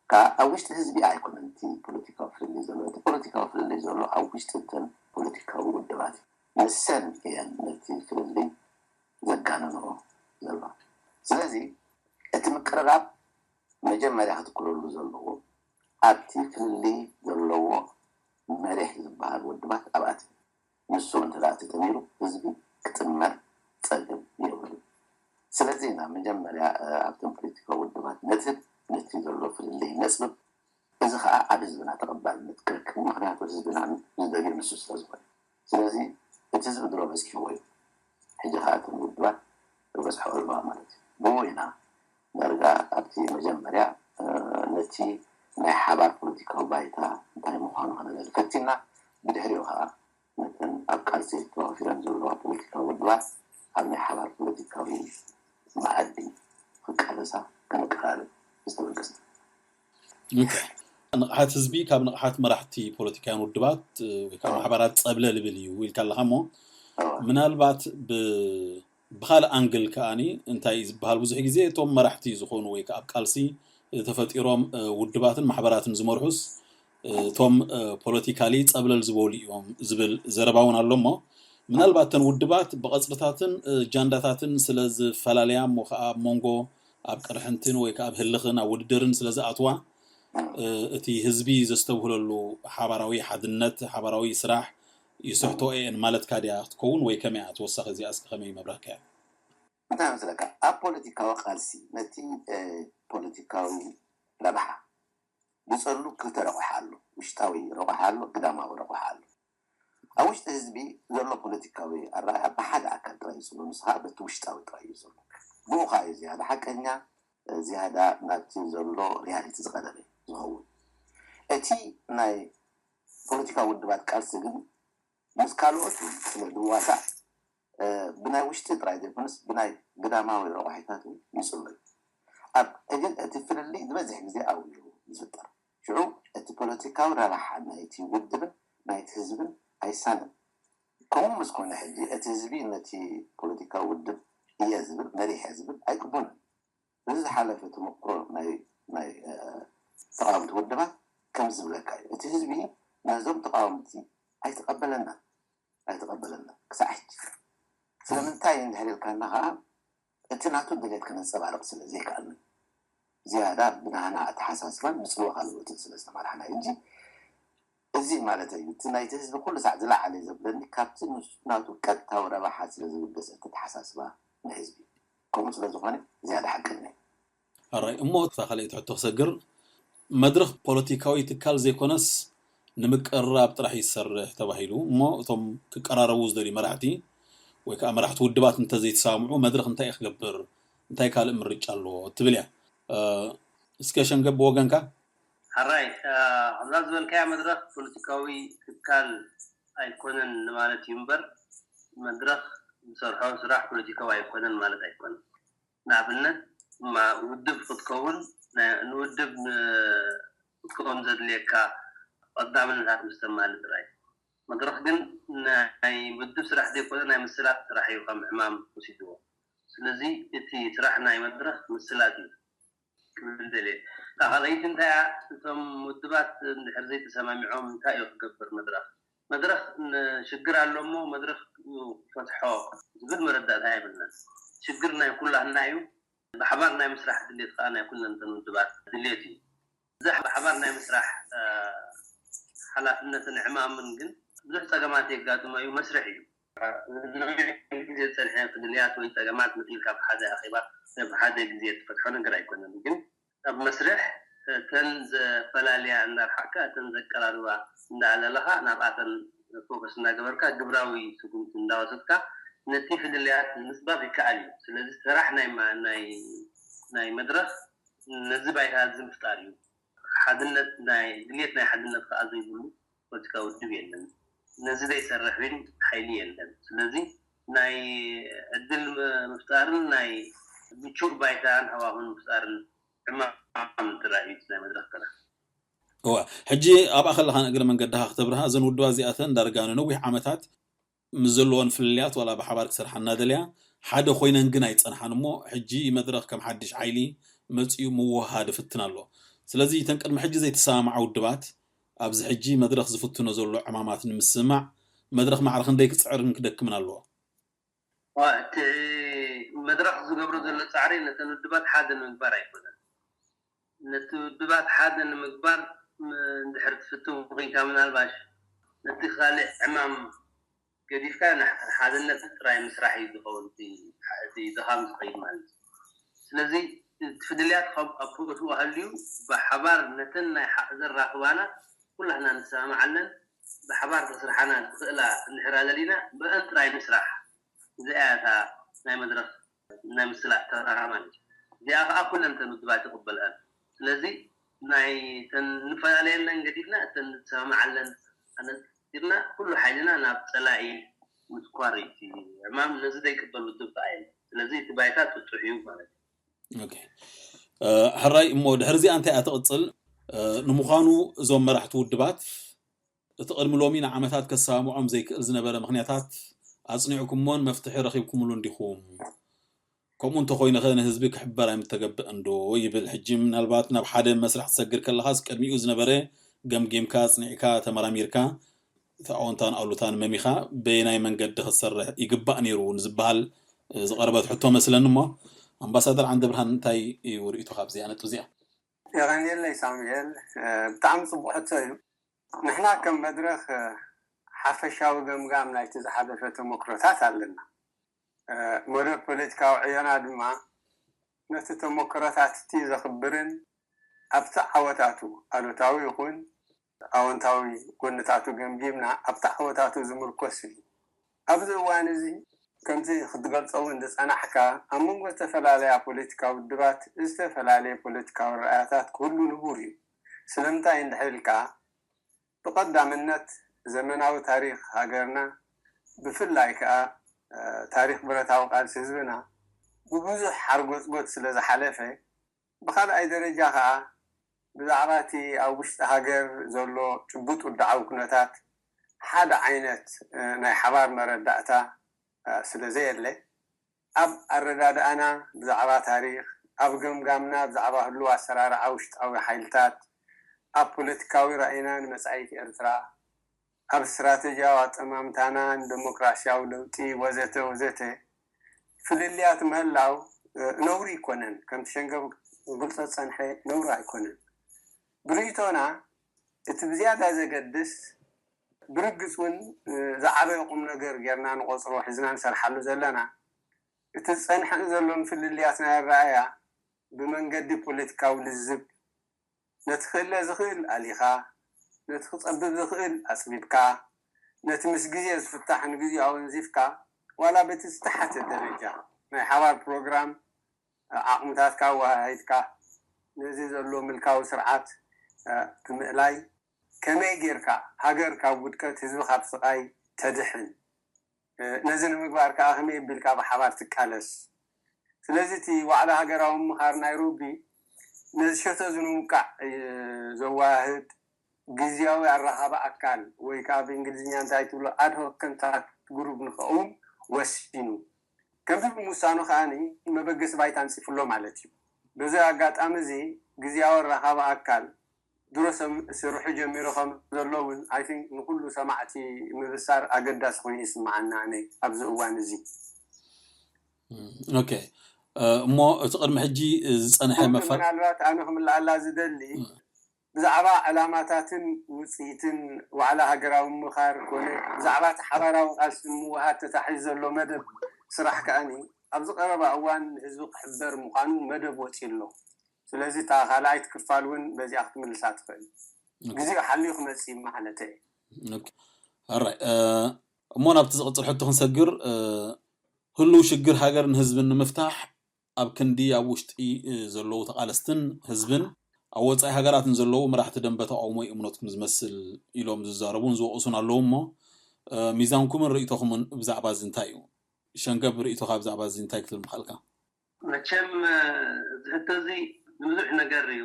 ከዓ ኣብ ውሽጢ ህዝቢ ኣይኮነን እቲ ፖለቲካዊ ፍልልይ ዘሎ። እቲ ፖለቲካዊ ፍልልይ ዘሎ ኣብ ውሽጢ እተን ፖለቲካዊ ውድባት እዩ። ንሰን እየን ነቲ ፍልልይ ዘጋነንኦ ዘለዋ። ስለዚ እቲ ምቅርራብ መጀመርያ ክትኩረሉ ዘለዎ ኣብቲ ፍልልይ ዘለዎ መሪሕ ዝበሃል ውድባት ኣብኣት ንሱ እንተ ተተሚሩ ህዝቢ ክጥመር ፀገም የብሉ። ስለዚ ኢና መጀመርያ ኣብቶም ፖለቲካዊ ውድባት ነትህብ ነቲ ዘሎ ፍልልይ ነፅብብ። እዚ ከዓ ኣብ ህዝብና ተቐባልነት ክረክብ ምክንያቱ ህዝብና ዝደልዮ ንሱ ስለዝኾነ። ስለዚ እቲ ህዝቢ ድሮ በፂሕዎ እዩ። ሕጂ ከዓ እቶም ውድባት ክበፅሖ ኣለዋ ማለት እዩ። ብኡ ኢና ዳርጋ ኣብቲ መጀመርያ ነቲ ናይ ሓባር ፖለቲካዊ ባይታ እንታይ ምዃኑ ከነለሊ ፈቲና። ብድሕሪኡ ከዓ ነተን ኣብ ቃልሲ ተዋፊረን ዘለዋ ፖለቲካዊ ውድባት ኣብ ናይ ሓባር ፖለቲካዊ መኣዲ ክቃለሳ ከነቀራርብ ዝተበገስና። ንቕሓት ህዝቢ ካብ ንቕሓት መራሕቲ ፖለቲካውያን ውድባት ወይ ከዓ ማሕበራት ፀብለ ልብል እዩ ኢልካ ኣለካ እሞ ምናልባት ብካልእ ኣንግል ከዓኒ እንታይ ዝበሃል ብዙሕ ግዜ እቶም መራሕቲ ዝኾኑ ወይ ከዓ ኣብ ቃልሲ ተፈጢሮም ውድባትን ማሕበራትን ዝመርሑስ እቶም ፖለቲካሊ ፀብለል ዝበሉ እዮም ዝብል ዘረባ እውን ኣሎ እሞ ምናልባት እተን ውድባት ብቐፅርታትን ጃንዳታትን ስለ ዝፈላለያ እሞ ከዓ ኣብ መንጎ ኣብ ቅርሕንትን ወይ ከዓ ኣብ ህልኽን ኣብ ውድድርን ስለ ዝኣትዋ እቲ ህዝቢ ዘስተብህለሉ ሓባራዊ ሓድነት ሓባራዊ ስራሕ ይስሕቶ እየን ማለትካ ድያ ክትከውን ወይ ከመይ እያ ተወሳኺ እዚኣ እስከ ከመይ መብራህካ እያ እንታይ መስለካ ኣብ ፖለቲካዊ ቃልሲ ነቲ ፖለቲካዊ ረብሓ ዝፀሉ ክልተ ረቑሓ ኣሎ። ውሽጣዊ ረቑሓ ኣሎ፣ ግዳማዊ ረቑሓ ኣሎ። ኣብ ውሽጢ ህዝቢ ዘሎ ፖለቲካዊ ኣረኣያ ብሓደ ኣካል ጥራይ ይፅሉ፣ ንስኻ በቲ ውሽጣዊ ጥራይ እዩ ዘሎ። ብኡ ከዓ እዩ ዝያዳ ሓቀኛ፣ ዝያዳ ናብቲ ዘሎ ሪያሊቲ ዝቐረበ ዝኸውን። እቲ ናይ ፖለቲካዊ ውድባት ቃልሲ ግን ምስ ካልኦት ስለ ዝዋሳእ ብናይ ውሽጢ ጥራይ ዘይኮነስ ብናይ ግዳማዊ ረቑሒታት እውን ይፅሎ እዩ። ኣብ ዕግል እቲ ፍልልይ ዝበዝሕ ግዜ ኣብኡ እዩ ዝፍጠር። ሽዑ እቲ ፖለቲካዊ ረብሓ ናይቲ ውድብን ናይቲ ህዝብን ኣይሳነን። ከምኡ ምስ ኮነ ሕጂ እቲ ህዝቢ ነቲ ፖለቲካዊ ውድብ እየ ዝብል መሪሕ እየ ዝብል ኣይቅበሎን። እዚ ዝሓለፈ ተመክሮ ናይ ናይ ተቃወምቲ ውድባት ከም ዝብለካ እዩ። እቲ ህዝቢ ነዞም ተቃወምቲ ኣይተቀበለና ኣይተቀበለና ክሳዕ ሕጂ። ስለምንታይ እንድሕር ኢልካና ከዓ እቲ ናቱ ድሌት ከነንፀባርቕ ስለ ዘይከኣልና ዝያዳ ብናህና ኣተሓሳስባን ብፅልዋ ካልኦትን ስለ ዝተመራሕና እዩ እንጂ እዚ ማለት እዩ እቲ ናይቲ ህዝቢ ኩሉ ሳዕ ዝለዓለ ዘብለኒ ካብቲ ንሱ ናቱ ቀጥታዊ ረብሓ ስለ ዝብገስ እቲ ኣተሓሳስባ ንህዝቢ ከምኡ ስለ ዝኾነ ዝያዳ ሓቀኛ እዩ። ኣራይ እሞ እታ ካልኣይቲ ሕቶ ክሰግር መድረኽ ፖለቲካዊ ትካል ዘይኮነስ ንምቅርራብ ጥራሕ ይሰርሕ ተባሂሉ እሞ እቶም ክቀራረቡ ዝደልዩ መራሕቲ ወይ ከዓ መራሕቲ ውድባት እንተዘይተሰማምዑ መድረኽ እንታይ ክገብር እንታይ ካልእ ምርጫ ኣለዎ ትብል እያ እስከ ሸንገብ ብወገንካ ሓራይ ከምዛ ዝበልካያ መድረኽ ፖለቲካዊ ትካል ኣይኮነን ንማለት እዩ እምበር መድረኽ ዝሰርሖ ስራሕ ፖለቲካዊ ኣይኮነን ማለት ኣይኮነን ንኣብነት ውድብ ክትከውን ንውድብ ክትከውን ዘድልየካ ቀዳምነታት ምስ ተማሊ ጥራይ መድረኽ ግን ናይ ውድብ ስራሕ ዘይኮነ ናይ ምስላጥ ስራሕ እዩ ከም ዕማም ወሲድዎ ስለዚ እቲ ስራሕ ናይ መድረኽ ምስላጥ እዩ ክብል ደልየ እታ ካልኣይቲ እንታይ እያ እቶም ውድባት እንድሕር ዘይተሰማሚዖም እንታይ እዩ ክገብር መድረኽ መድረኽ ሽግር ኣሎ እሞ መድረኽ ክፈትሖ ዝብል መረዳእታ የብልናን ሽግር ናይ ኩላህና እዩ ብሓባር ናይ ምስራሕ ድሌት ከዓ ናይ ኩለን እተን ውድባት ድሌት እዩ እዚ ብሓባር ናይ ምስራሕ ሓላፍነትን ዕማምን ግን ብዙሕ ፀገማት የጋጥሞ እዩ መስርሕ እዩ ግዜ ዘይጸንሐ ፍልልያት ወይ ጸገማት መጺእልካ ብሓደ ኣኼባ፣ ብሓደ ግዜ ትፈትሖ ነገር ኣይኮነን። ግን ኣብ መስርሕ እተን ዘፈላልያ እንዳርሓቕካ፣ እተን ዘቀራርባ እንዳኣለለኻ፣ ናብኣተን ፎከስ እንዳገበርካ፣ ግብራዊ ስጉምቲ እንዳወሰድካ፣ ነቲ ፍልልያት ምጽባብ ይከኣል እዩ። ስለዚ፣ ስራሕ ናይ ማ-፣ ናይ፣ ናይ መድረኽ ነዚ ባይታ እዚ ምፍጣር እዩ። ሓድነት ናይ፣ ድልየት ናይ ሓድነት ከኣ ዘይብሉ ፖለቲካዊ ውድብ የለን። ነዚ ዘይሰርሕ ግን ሓይሊ የለን። ስለዚ፣ ናይ ዕድል ም-፣ ምፍጣርን ናይ ምቹእ ባይታን ሃዋሁን ምፍጣርን ዕማም ጥራይ እዩ ናይ መድረኽ ስራሕ። እወ፣ ሕጂ ኣብኣ ከለኻ ንእግረ መንገድኻ ክተብርሃ፣ እዘን ውድባት እዚኣተን ዳርጋ ንነዊሕ ዓመታት ምስ ዘለወን ፍልልያት ዋላ ብሓባር ክሰርሓ እናደለያ፣ ሓደ ኮይነን ግን ኣይጸንሓን እሞ፣ ሕጂ መድረኽ ከም ሓድሽ ሓይሊ መጺኡ ምውህሃድ ይፍትን ኣሎ። ስለዚ፣ እተን ቅድሚ ሕጂ ዘይተሰማምዓ ውድባት፣ ኣብዚ ሕጂ መድረኽ ዝፍትኖ ዘሎ ዕማማት ንምስምማዕ፣ መድረኽ ማዕረ ክንደይ ክጽዕርን ክደክምን ኣለዎ? ዋ፣ እቲ መድረኽ ዝገብሮ ዘሎ ጻዕሪ ነተን ውድባት ሓደ ንምግባር ኣይኮነን። ነቲ ውድባት ሓደ ንምግባር ም-፣ እንድሕር ትፍትን ኮይንካ፣ ምናልባሽ ነቲ ካልእ ዕማም ገዲፍካ፣ ንሓ-፣ ሓድነት ጥራይ ምስራሕ እዩ ዝኸውን፣ እቲ፣ እቲ ድኻም ዝኸይድ ማለት እዩ። ስለዚ፣ እቲ ፍልልያት ካብ ኣብ ቦትኡ ሃልዩ፣ ብሓባር ነተን ናይ ሓ-፣ ዘራኽባና ኩላህና ንሰማማዓለን፣ ብሓባር ክስርሓና ዝኽእላ እንድሕር ኣለሊና፣ ብአን ጥራይ ንስራሕ። እዚኣ እያ እታ ናይ መድረኽ ናይ ምስላጥ ተራ ማለት እዩ። እዚኣ ኸዓ ኩለን እተን ውድባት ይቕበልኣን። ስለዚ ናይ እተን እንፈላለየለን ገዲፍና እተን ንሰማማዓለን ኣነጺርና ኩሉ ሓይልና ናብ ጸላኢ ምትኳር እዩ እቲ ዕማም። ነዚ ዘይቅበል ውድብ ከኣ የለን። ስለዚ እቲ ባይታ ጥጡሕ እዩ ማለት እዩ። ኦኬ። እ፣ ሕራይ እሞ ድሕሪ እዚኣ እንታይ እያ ትቕጽል? እ፣ ንምዃኑ እዞም መራሕቲ ውድባት እቲ ቅድሚ ሎሚ ንዓመታት ከሰማምዖም ዘይክእል ዝነበረ ምኽንያታት ኣጽኒዕኩሞን መፍትሒ ረኺብኩምሉ እንዲኹም? ከምኡ እንተኾይኑኸ ንህዝቢ ክሕበር ኣይምተገብአን ዶ ይብል። ሕጂ ምናልባት ናብ ሓደ መስርሕ ትሰግር ከለኻስ ቅድሚኡ ዝነበረ ገምጊምካ፣ ኣጽኒዕካ፣ ተመራሚርካ፣ እቲ ኣወንታን ኣሉታን መሚኻ በየናይ መንገዲ ክትሰርሕ ይግባእ ነይሩ ንዝበሃል ዝቐረበት ሕቶ መስለኒ እሞ፣ ኣምባሳደር ዓንደብርሃን እንታይ እዩ ርእይቶኻ ኣብዚኣ ነጥቢ እዚኣ? የቐንየለይ ሳሙኤል፣ እ፣ ብጣዕሚ ጽቡቕ ሕቶ እዩ። ንሕና ከም መድረኽ፣ እ፣ ሓፈሻዊ ገምጋም ናይቲ ዝሓለፈ ተመክሮታት ኣለና። እ፣ መደብ ፖለቲካዊ ዕዮና ድማ ነቲ ተመክሮታት እቲ ዘኽብርን ኣብቲ ዓወታቱ፣ ኣሉታዊ ይኹን ኣወንታዊ ጎንታቱ ገምጊምና ኣብቲ ዓወታቱ ዝምርኮስ እዩ። ኣብዚ እዋን እዚ ከምቲ ክትገልጾ እውን ዝጸናሕካ፣ ኣብ መንጎ ዝተፈላለያ ፖለቲካዊ ውድባት ዝተፈላለየ ፖለቲካዊ ረኣያታት ክህሉ ንቡር እዩ። ስለምንታይ እንድሕር ኢልካ፣ ብቐዳምነት ዘመናዊ ታሪኽ ሃገርና፣ ብፍላይ ከኣ፣ እ፣ ታሪኽ ብረታዊ ቃልሲ ህዝብና ብብዙሕ ሓርጎጽጎጽ ስለ ዝሓለፈ፣ ብኻልኣይ ደረጃ ከኣ ብዛዕባ እቲ ኣብ ውሽጢ ሃገር ዘሎ ጭቡጥ ውድዓዊ ኩነታት ሓደ ዓይነት፣ እ፣ ናይ ሓባር መረዳእታ፣ እ፣ ስለ ዘየለ፣ ኣብ ኣረዳድኣና ብዛዕባ ታሪኽ፣ ኣብ ገምጋምና ብዛዕባ ህሉው ኣሰራርዓ ውሽጣዊ ሓይልታት፣ ኣብ ፖለቲካዊ ራእይና ንመጻኢት ኤርትራ፣ ኣብ ስትራተጂያዊ ኣጠማምታና ንደሞክራሲያዊ ለውጢ ወዘተ ወዘተ ፍልልያት ምህላው፣ እ፣ ነውሪ ኣይኮነን። ከምቲ ሸንገብ ክገልጾ ዝጸንሐ ነውሪ ኣይኮነን። ብርእይቶና እቲ ብዝያዳ ዘገድስ ብርግጽ እውን፣ እ፣ ዝዓበየ ቁም ነገር ጌርና ንቆጽሮ ሒዝና ንሰርሓሉ ዘለና፣ እቲ ዝጸንሐ ዘሎን ፍልልያት ናይ ኣረኣእያ ብመንገዲ ፖለቲካዊ ልዝብ፣ ነቲ ክእለ ዝኽእል ኣሊኻ፣ ነቲ ክጸብብ ዝኽእል ኣጽቢብካ፣ ነቲ ምስ ግዜ ዝፍታሕ ንግዜኡ ኣወንዚፍካ፣ ዋላ በቲ ዝተሓተ ደረጃ ናይ ሓባር ፕሮግራም ዓቕምታትካ ኣወሃሂድካ፣ ነዚ ዘሎ ምልካዊ ስርዓት፣ እ፣ ብምእላይ፣ ከመይ ጌርካ ሃገር ካብ ውድቀት፣ ህዝቢ ካብ ስቓይ ተድሕን? እ፣ ነዚ ንምግባር ከኣ ከመይ ኣቢልካ ብሓባር ትቃለስ? ስለዚ እቲ ዋዕላ ሃገራዊ ምምኻር ናይሮቢ ነዚ ሸቶ እዚ ንምውቃዕ፣ እ፣ ዘወሃህድ ግዝያዊ ኣራኻቢ ኣካል ወይ ከኣ ብእንግሊዝኛ እንታይ ትብሎ ኣድሆክ ኮንታክት ግሩፕ ንኸቕውም ወሲኑ። ከምዚ ብምውሳኑ ከኣ መበገሲ ባይታ ኣንጺፉ ኣሎ ማለት እዩ። በዚ ኣጋጣሚ እዚ ግዝያዊ ኣራኻቢ ኣካል ድሮ ሰም-፣ ስርሑ ጀሚሩ ከም ዘሎ እውን፣ I think፣ ንኹሉ ሰማዕቲ ምብሳር ኣገዳሲ ኮይኑ ይስምዓና ኣነ ኣብዚ እዋን እዚ። እም፣ ኦኬ። እ፣ እሞ እቲ ቅድሚ ሕጂ ዝጸንሐ መፋ- ምናልባት ኣነ ክምልኣላ ዝደሊ፣ እም። ብዛዕባ ዕላማታትን ውጽኢትን ዋዕላ ሃገራዊ ምምኻር ኮነ ብዛዕባ እቲ ሓባራዊ ቃልሲ ንምውሃድ ተታሒዙ ዘሎ መደብ ስራሕ ከኣኒ ኣብዚ ቀረባ እዋን ንህዝቢ ክሕበር ምዃኑ መደብ ወፂኡ ኣሎ። ስለዚ እታ ካልኣይቲ ክፋል እውን በዚኣ ክትምልሳ ትኽእል። ግዜኡ ሓልዩ ክመፅእ ማለት እዩ። ኣራይ እሞ ናብቲ ዝቕፅል ሕቶ ክንሰግር፣ ህሉው ሽግር ሃገርን ህዝብን ንምፍታሕ ኣብ ክንዲ ኣብ ውሽጢ ዘለዉ ተቓለስትን ህዝብን ኣብ ወፃኢ ሃገራትን ዘለዉ መራሕቲ ደንበ ተቃውሞ እዩ እምነትኩም ዝመስል ኢሎም ዝዛረቡን ዝወቕሱን ኣለዉ። እሞ ሚዛንኩምን ርእይቶኹምን ብዛዕባ እዚ እንታይ እዩ? ሸንገብ፣ ርእይቶኻ ብዛዕባ እዚ እንታይ ክትብል ምኽኣልካ? መቸም እዚ ሕቶ እዚ ንብዙሕ ነገር እዩ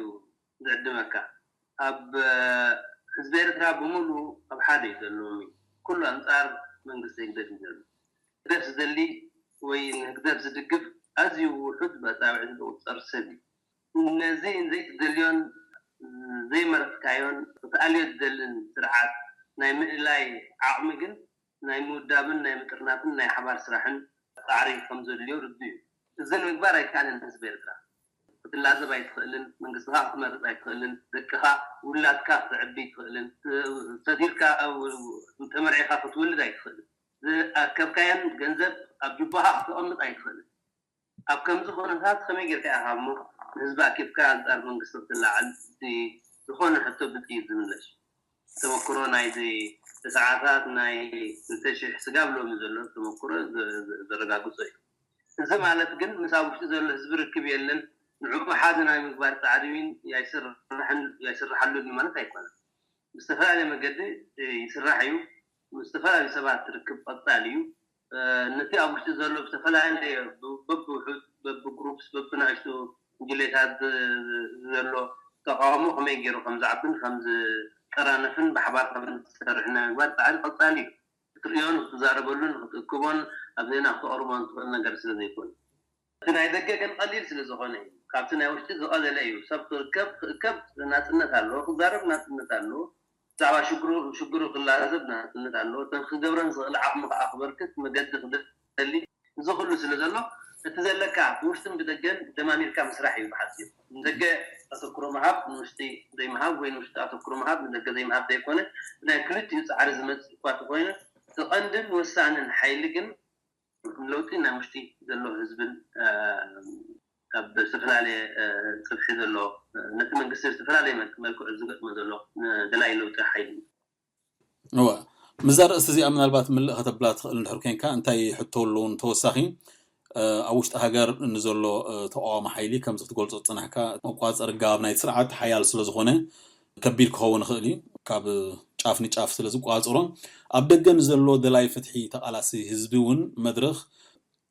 ዝዕድመካ። ኣብ ህዝቢ ኤርትራ ብምሉ ኣብ ሓደ እዩ ዘሎ። ኩሉ ኣንጻር መንግስቲ ህግደፍ እዩ ዘሎ። ህግደፍ ዝደሊ ወይ ንህግደፍ ዝድግፍ ኣዝዩ ውሑድ ብኣጻብዕቲ ዝቁጸር ሰብ እዩ። ነዚ ዘይትደልዮን ዘይመረጽካዮን ክትኣልዮ ዝደልን ስርዓት ናይ ምእላይ ዓቕሚ ግን ናይ ምውዳብን ናይ ምጥርናፍን ናይ ሓባር ስራሕን ጻዕሪ ከም ዘድልዮ ርዱ እዩ። እዚ ንምግባር ኣይከኣልን ህዝቢ ኤርትራ። ክትላዘብ ኣይትኽእልን፣ መንግስትኻ ክትመርጽ ኣይትኽእልን፣ ደቅኻ ውላድካ ክትዕቢ ኣይትኽእልን፣ ሰዲርካ ተመርዒኻ ክትውልድ ኣይትኽእልን፣ ዝኣከብካዮን ገንዘብ ኣብ ጁባኻ ክተቐምጥ ኣይትኽእልን። ኣብ ከምዚ ኩነታት ከመይ ጌርካ ኢኻ እሞ ንህዝቢ ኣኪብካ ኣንጻር መንግስቲ ክትላዓል? እቲ ዝኾነ ሕቶ ብጥይት ዝምለሽ ተመክሮ ናይዚ ተስዓታት ናይ ክልተ ሽሕ ስጋብ ሎሚ ዘሎ ተመክሮ ዘረጋግጾ እዩ። እዚ ማለት ግን ምስ ኣብ ውሽጢ ዘሎ ህዝቢ ርክብ የለን፣ ንዕኡ ሓደ ናይ ምግባር ጻዕሪ እውን ኣይስራሕን ኣይስራሓሉን ማለት ኣይኮነን። ብዝተፈላለየ መገዲ ይስራሕ እዩ። ምስ ዝተፈላለዩ ሰባት ርክብ ቀጻሊ እዩ። ነቲ ኣብ ውሽጢ ዘሎ ብዝተፈላለየ በብውሑድ በብግሩፕስ በብናእሽቱ ጉጅሌታት ዘሎ ተቃውሞ ከመይ ገይሩ ከም ዝዓብን ከም ዝጠራነፍን ብሓባር ከም ዝሰርሕ ናይ ምግባር ጻዕሪ ቀጻሊ እዩ። ክትርእዮን ክትዛረበሉን ክትእክቦን ኣብ ዜና ክተቕርቦን ትኽእል ነገር ስለ ዘይኮነ እቲ ናይ ደገ ግን ቀሊል ስለ ዝኾነ እዩ። ካብቲ ናይ ውሽጢ ዝቐለለ እዩ። ሰብ ክርከብ ክእከብ ናጽነት ኣለዎ፣ ክዛረብ ናጽነት ኣለዎ። ብዛዕባ ሽግሩ ሽግሩ ክላዘብ ናጽነት ኣለዎ። እተን ክገብረን ዝኽእል ዓቕሚ ከዓ ክበርክት መገዲ ክደሊ እዚ ኩሉ ስለ ዘሎ እቲ ዘለካ ብውሽጥን ብደገን ደማሚርካ ምስራሕ እዩ ብሓፂሩ። ንደገ ኣተኩሮ ምሃብ ንውሽጢ ዘይምሃብ ወይ ንውሽጢ ኣተኩሮ ምሃብ ንደገ ዘይምሃብ ዘይኮነ ብናይ ክልቲኡ ፃዕሪ ዝመፅእ እኳ ተኮይነ እቲ ቀንድን ወሳንን ሓይሊ ግን ለውጢ ናይ ውሽጢ ዘሎ ህዝብን ኣብ ዝተፈላለየ ፅፍሒ ዘሎ ነቲ መንግስቲ ዝተፈላለየ መልክዑ ዝገጥሞ ዘሎ ደላይ ለውጢ ሓይሊ እዩ። እወ፣ ምስዛ ርእስቲ እዚኣ ምናልባት ምልእ ከተብላ ትኽእል እንድሕር ኮንካ እንታይ ሕቶ ኣለዎ? ተወሳኺ ኣብ ውሽጢ ሃገር ንዘሎ ተቃዋሚ ሓይሊ ከምዚ ክትገልጾ ዝጸናሕካ መቋጸሪ ጋብ ናይቲ ስርዓት ሓያል ስለ ዝኾነ ከቢድ ክኸውን ይኽእል እዩ። ካብ ጫፍ ንጫፍ ስለ ዝቋጽሮ ኣብ ደገ ንዘሎ ደላይ ፍትሒ ተቓላሲ ህዝቢ እውን መድረኽ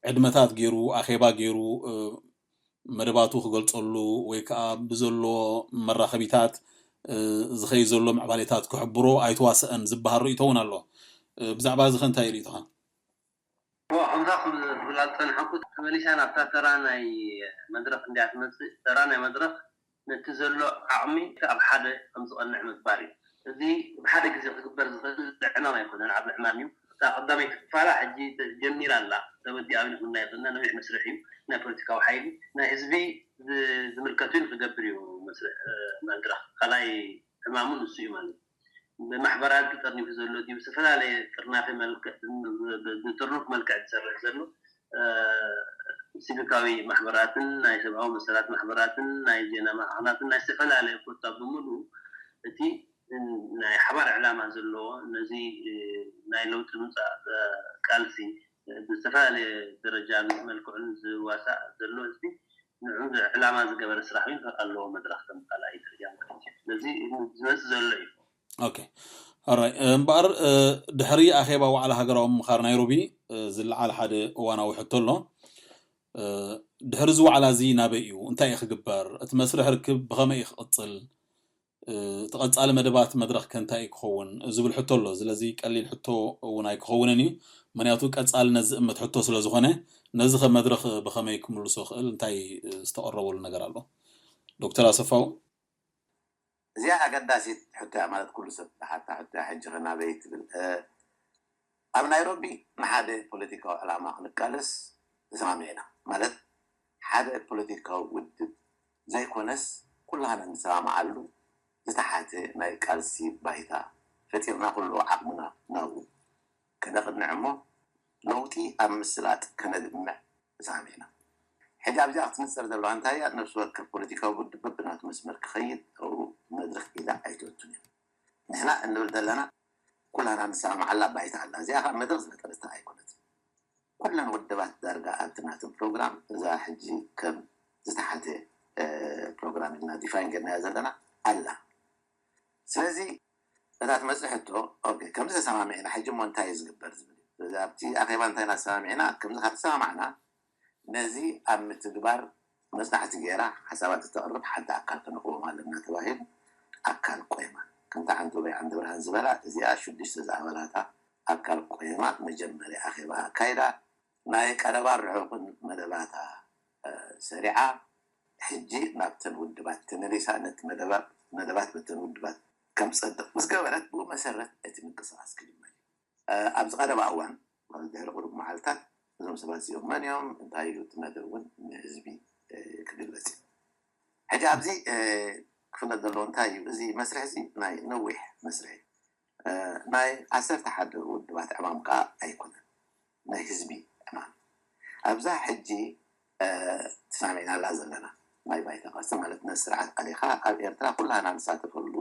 ዕድመታት ገይሩ ኣኼባ ገይሩ መደባቱ ክገልጸሉ ወይ ከዓ ብዘሎ መራኸቢታት ዝኸይ ዘሎ ምዕባሌታት ክሕብሮ ኣይተዋሰአን ዝበሃል ርእይቶ እውን ኣሎ። ብዛዕባ እዚ ከ እንታይ ርእይቶኻ? ከምዛ ክብላ ዝፀንሐኩ ተመሊሳ ናብታ ተራ ናይ መድረክ እንዲያ ትመፅእ። ተራ ናይ መድረክ ነቲ ዘሎ ዓቕሚ ኣብ ሓደ ከም ዝቐንዕ ምግባር እዩ። እዚ ብሓደ ግዜ ክግበር ዝኽእል ዕማም ኣይኮነን፣ ዓብ ዕማም እዩ። እታ ቀዳመይቲ ክፋላ ሕጂ ጀሚራ ኣላ፣ ተወዲኣ ኢልኩና ይኽእልና ነዊሕ መስርሕ እዩ። ናይ ፖለቲካዊ ሓይሊ ናይ ህዝቢ ዝምልከት እውን ክገብር እዩ መስርሕ መድረክ። ካልኣይ ዕማሙ ንሱ እዩ ማለት እዩ። ብማሕበራት ተጠርኒፉ ዘሎ ድዩ ብዝተፈላለየ ጥርናፈ መልክዕ ብጥርኑፍ መልክዕ ዝሰርሕ ዘሎ ሲቪካዊ ማሕበራትን ናይ ሰብኣዊ መሰላት ማሕበራትን ናይ ዜና ማዕኸናትን ናይ ዝተፈላለየ ኮታ ብምሉ እቲ ናይ ሓባር ዕላማ ዘለዎ ነዚ ናይ ለውጢ ምምፃእ ቃልሲ ብዝተፈላለየ ደረጃን መልክዑን ዝዋሳእ ዘሎ ህዝቢ ንዑ ዕላማ ዝገበረ ስራሕ እውን ኣለዎ መድረክ ከም ካልኣይ ደረጃ ማለት እዩ። ስለዚ ዝመፅእ ዘሎ እዩ። ኦኬ ኣራይ እምበኣር ድሕሪ ኣኼባ ዋዕላ ሃገራዊ ምምኻር ናይሮቢ ዝለዓል ሓደ እዋናዊ ሕቶ ኣሎ። ድሕሪ እዚ ዋዕላ እዚ ናበይ እዩ? እንታይ እዩ ክግበር? እቲ መስርሕ ርክብ ብኸመይ እዩ ክቕፅል? እቲ ቀፃሊ መደባት መድረኽ ከ እንታይ እዩ ክኸውን ዝብል ሕቶ ኣሎ። ስለዚ ቀሊል ሕቶ እውን ኣይክኸውንን እዩ፣ ምክንያቱ ቀፃልነት ዝእምት ሕቶ ስለ ዝኾነ። ነዚ ከ መድረኽ ብኸመይ ክምልሶ ክእል? እንታይ ዝተቐረበሉ ነገር ኣሎ? ዶክተር ኣሰፋው። እዚኣ ኣገዳሲት ሕቶ እያ፣ ማለት ኩሉ ሰብ ዝሓታ ሕቶ እያ። ሕጂ ከ ናበይ ትብል? ኣብ ናይሮቢ ንሓደ ፖለቲካዊ ዕላማ ክንቃለስ ተሰማሚዕና፣ ማለት ሓደ ፖለቲካዊ ውድብ ዘይኮነስ ኩላህና ንሰማምዓሉ ዝተሓተ ናይ ቃልሲ ባይታ ፈጢርና ኩሉ ዓቕምና ናብኡ ከነቕንዕ እሞ ለውጢ ኣብ ምስላጥ ከነድምዕ ተሰማሚዕና። ሕጂ ኣብዚኣ ክትንፀር ዘለዋ እንታይ እያ? ነፍሲ ወከፍ ፖለቲካዊ ውድብ በብናቱ መስመር ክኸይድ ኣብኡ መድረኽ ኢዳ ኣይትወቱን እያ። ንሕና እንብል ዘለና ኩላና ንሰማማዓላ ባይታ ኣላ። እዚኣ ከዓ መድረኽ ዝፈጠረታ ኣይኮነትን። ኩለን ውድባት ዳርጋ ኣብቲ ናተን ፕሮግራም እዛ ሕጂ ከም ዝተሓተ ፕሮግራም ኢልና ዲፋይን ገርናያ ዘለና ኣላ። ስለዚ እታ ትመፅእ ሕቶ ኦኬ ከምዚ ተሰማሚዕና ሕጂ እሞ እንታይ እዩ ዝግበር ዝብል እዩ። ስለዚ ኣብቲ ኣኼባ እንታይ ኢና ተሰማሚዕና? ከምዚ ካብ ተሰማማዕና ነዚ ኣብ ምትግባር መፅናዕቲ ገይራ ሓሳባት እተቕርብ ሓንቲ ኣካል ከነቕውም ኣለና ተባሂሉ ኣካል ቆይማ። ከምታ ዓንተቦይ ዓንደብርሃን ዝበላ እዚኣ ሽዱሽተ ዝኣባላታ ኣካል ቆይማ መጀመርያ ኣኼባ ኣካይዳ ናይ ቀረባን ርሑቕን መደባታ ሰሪዓ ሕጂ ናብተን ውድባት ተመሊሳ ነቲ መደባት በተን ውድባት ከም ዝፀድቕ ምስ ገበረት ብኡ መሰረት እቲ ምንቅስቃስ ክጅመር እዩ። ኣብዚ ቀረባ እዋን ድሕሪ ቁሩብ መዓልታት እዞም ሰባት እዚኦም መን እዮም እንታይ እዩ እቲ መደብ እውን ንህዝቢ ክግለፅ እዩ። ሕጂ ኣብዚ ክፍለጥ ዘለዎ እንታይ እዩ እዚ መስርሕ እዚ ናይ ነዊሕ መስርሕ ናይ ዓሰርተ ሓደ ውድባት ዕማም ከዓ ኣይኮነን ናይ ህዝቢ ዕማም ኣብዛ ሕጂ ተሰማሚዕናላ ዘለና ናይ ባይታ ቅርሲ ማለት ነቲ ስርዓት ኣሊኻ ኣብ ኤርትራ ኩላህና ንሳተፈሉ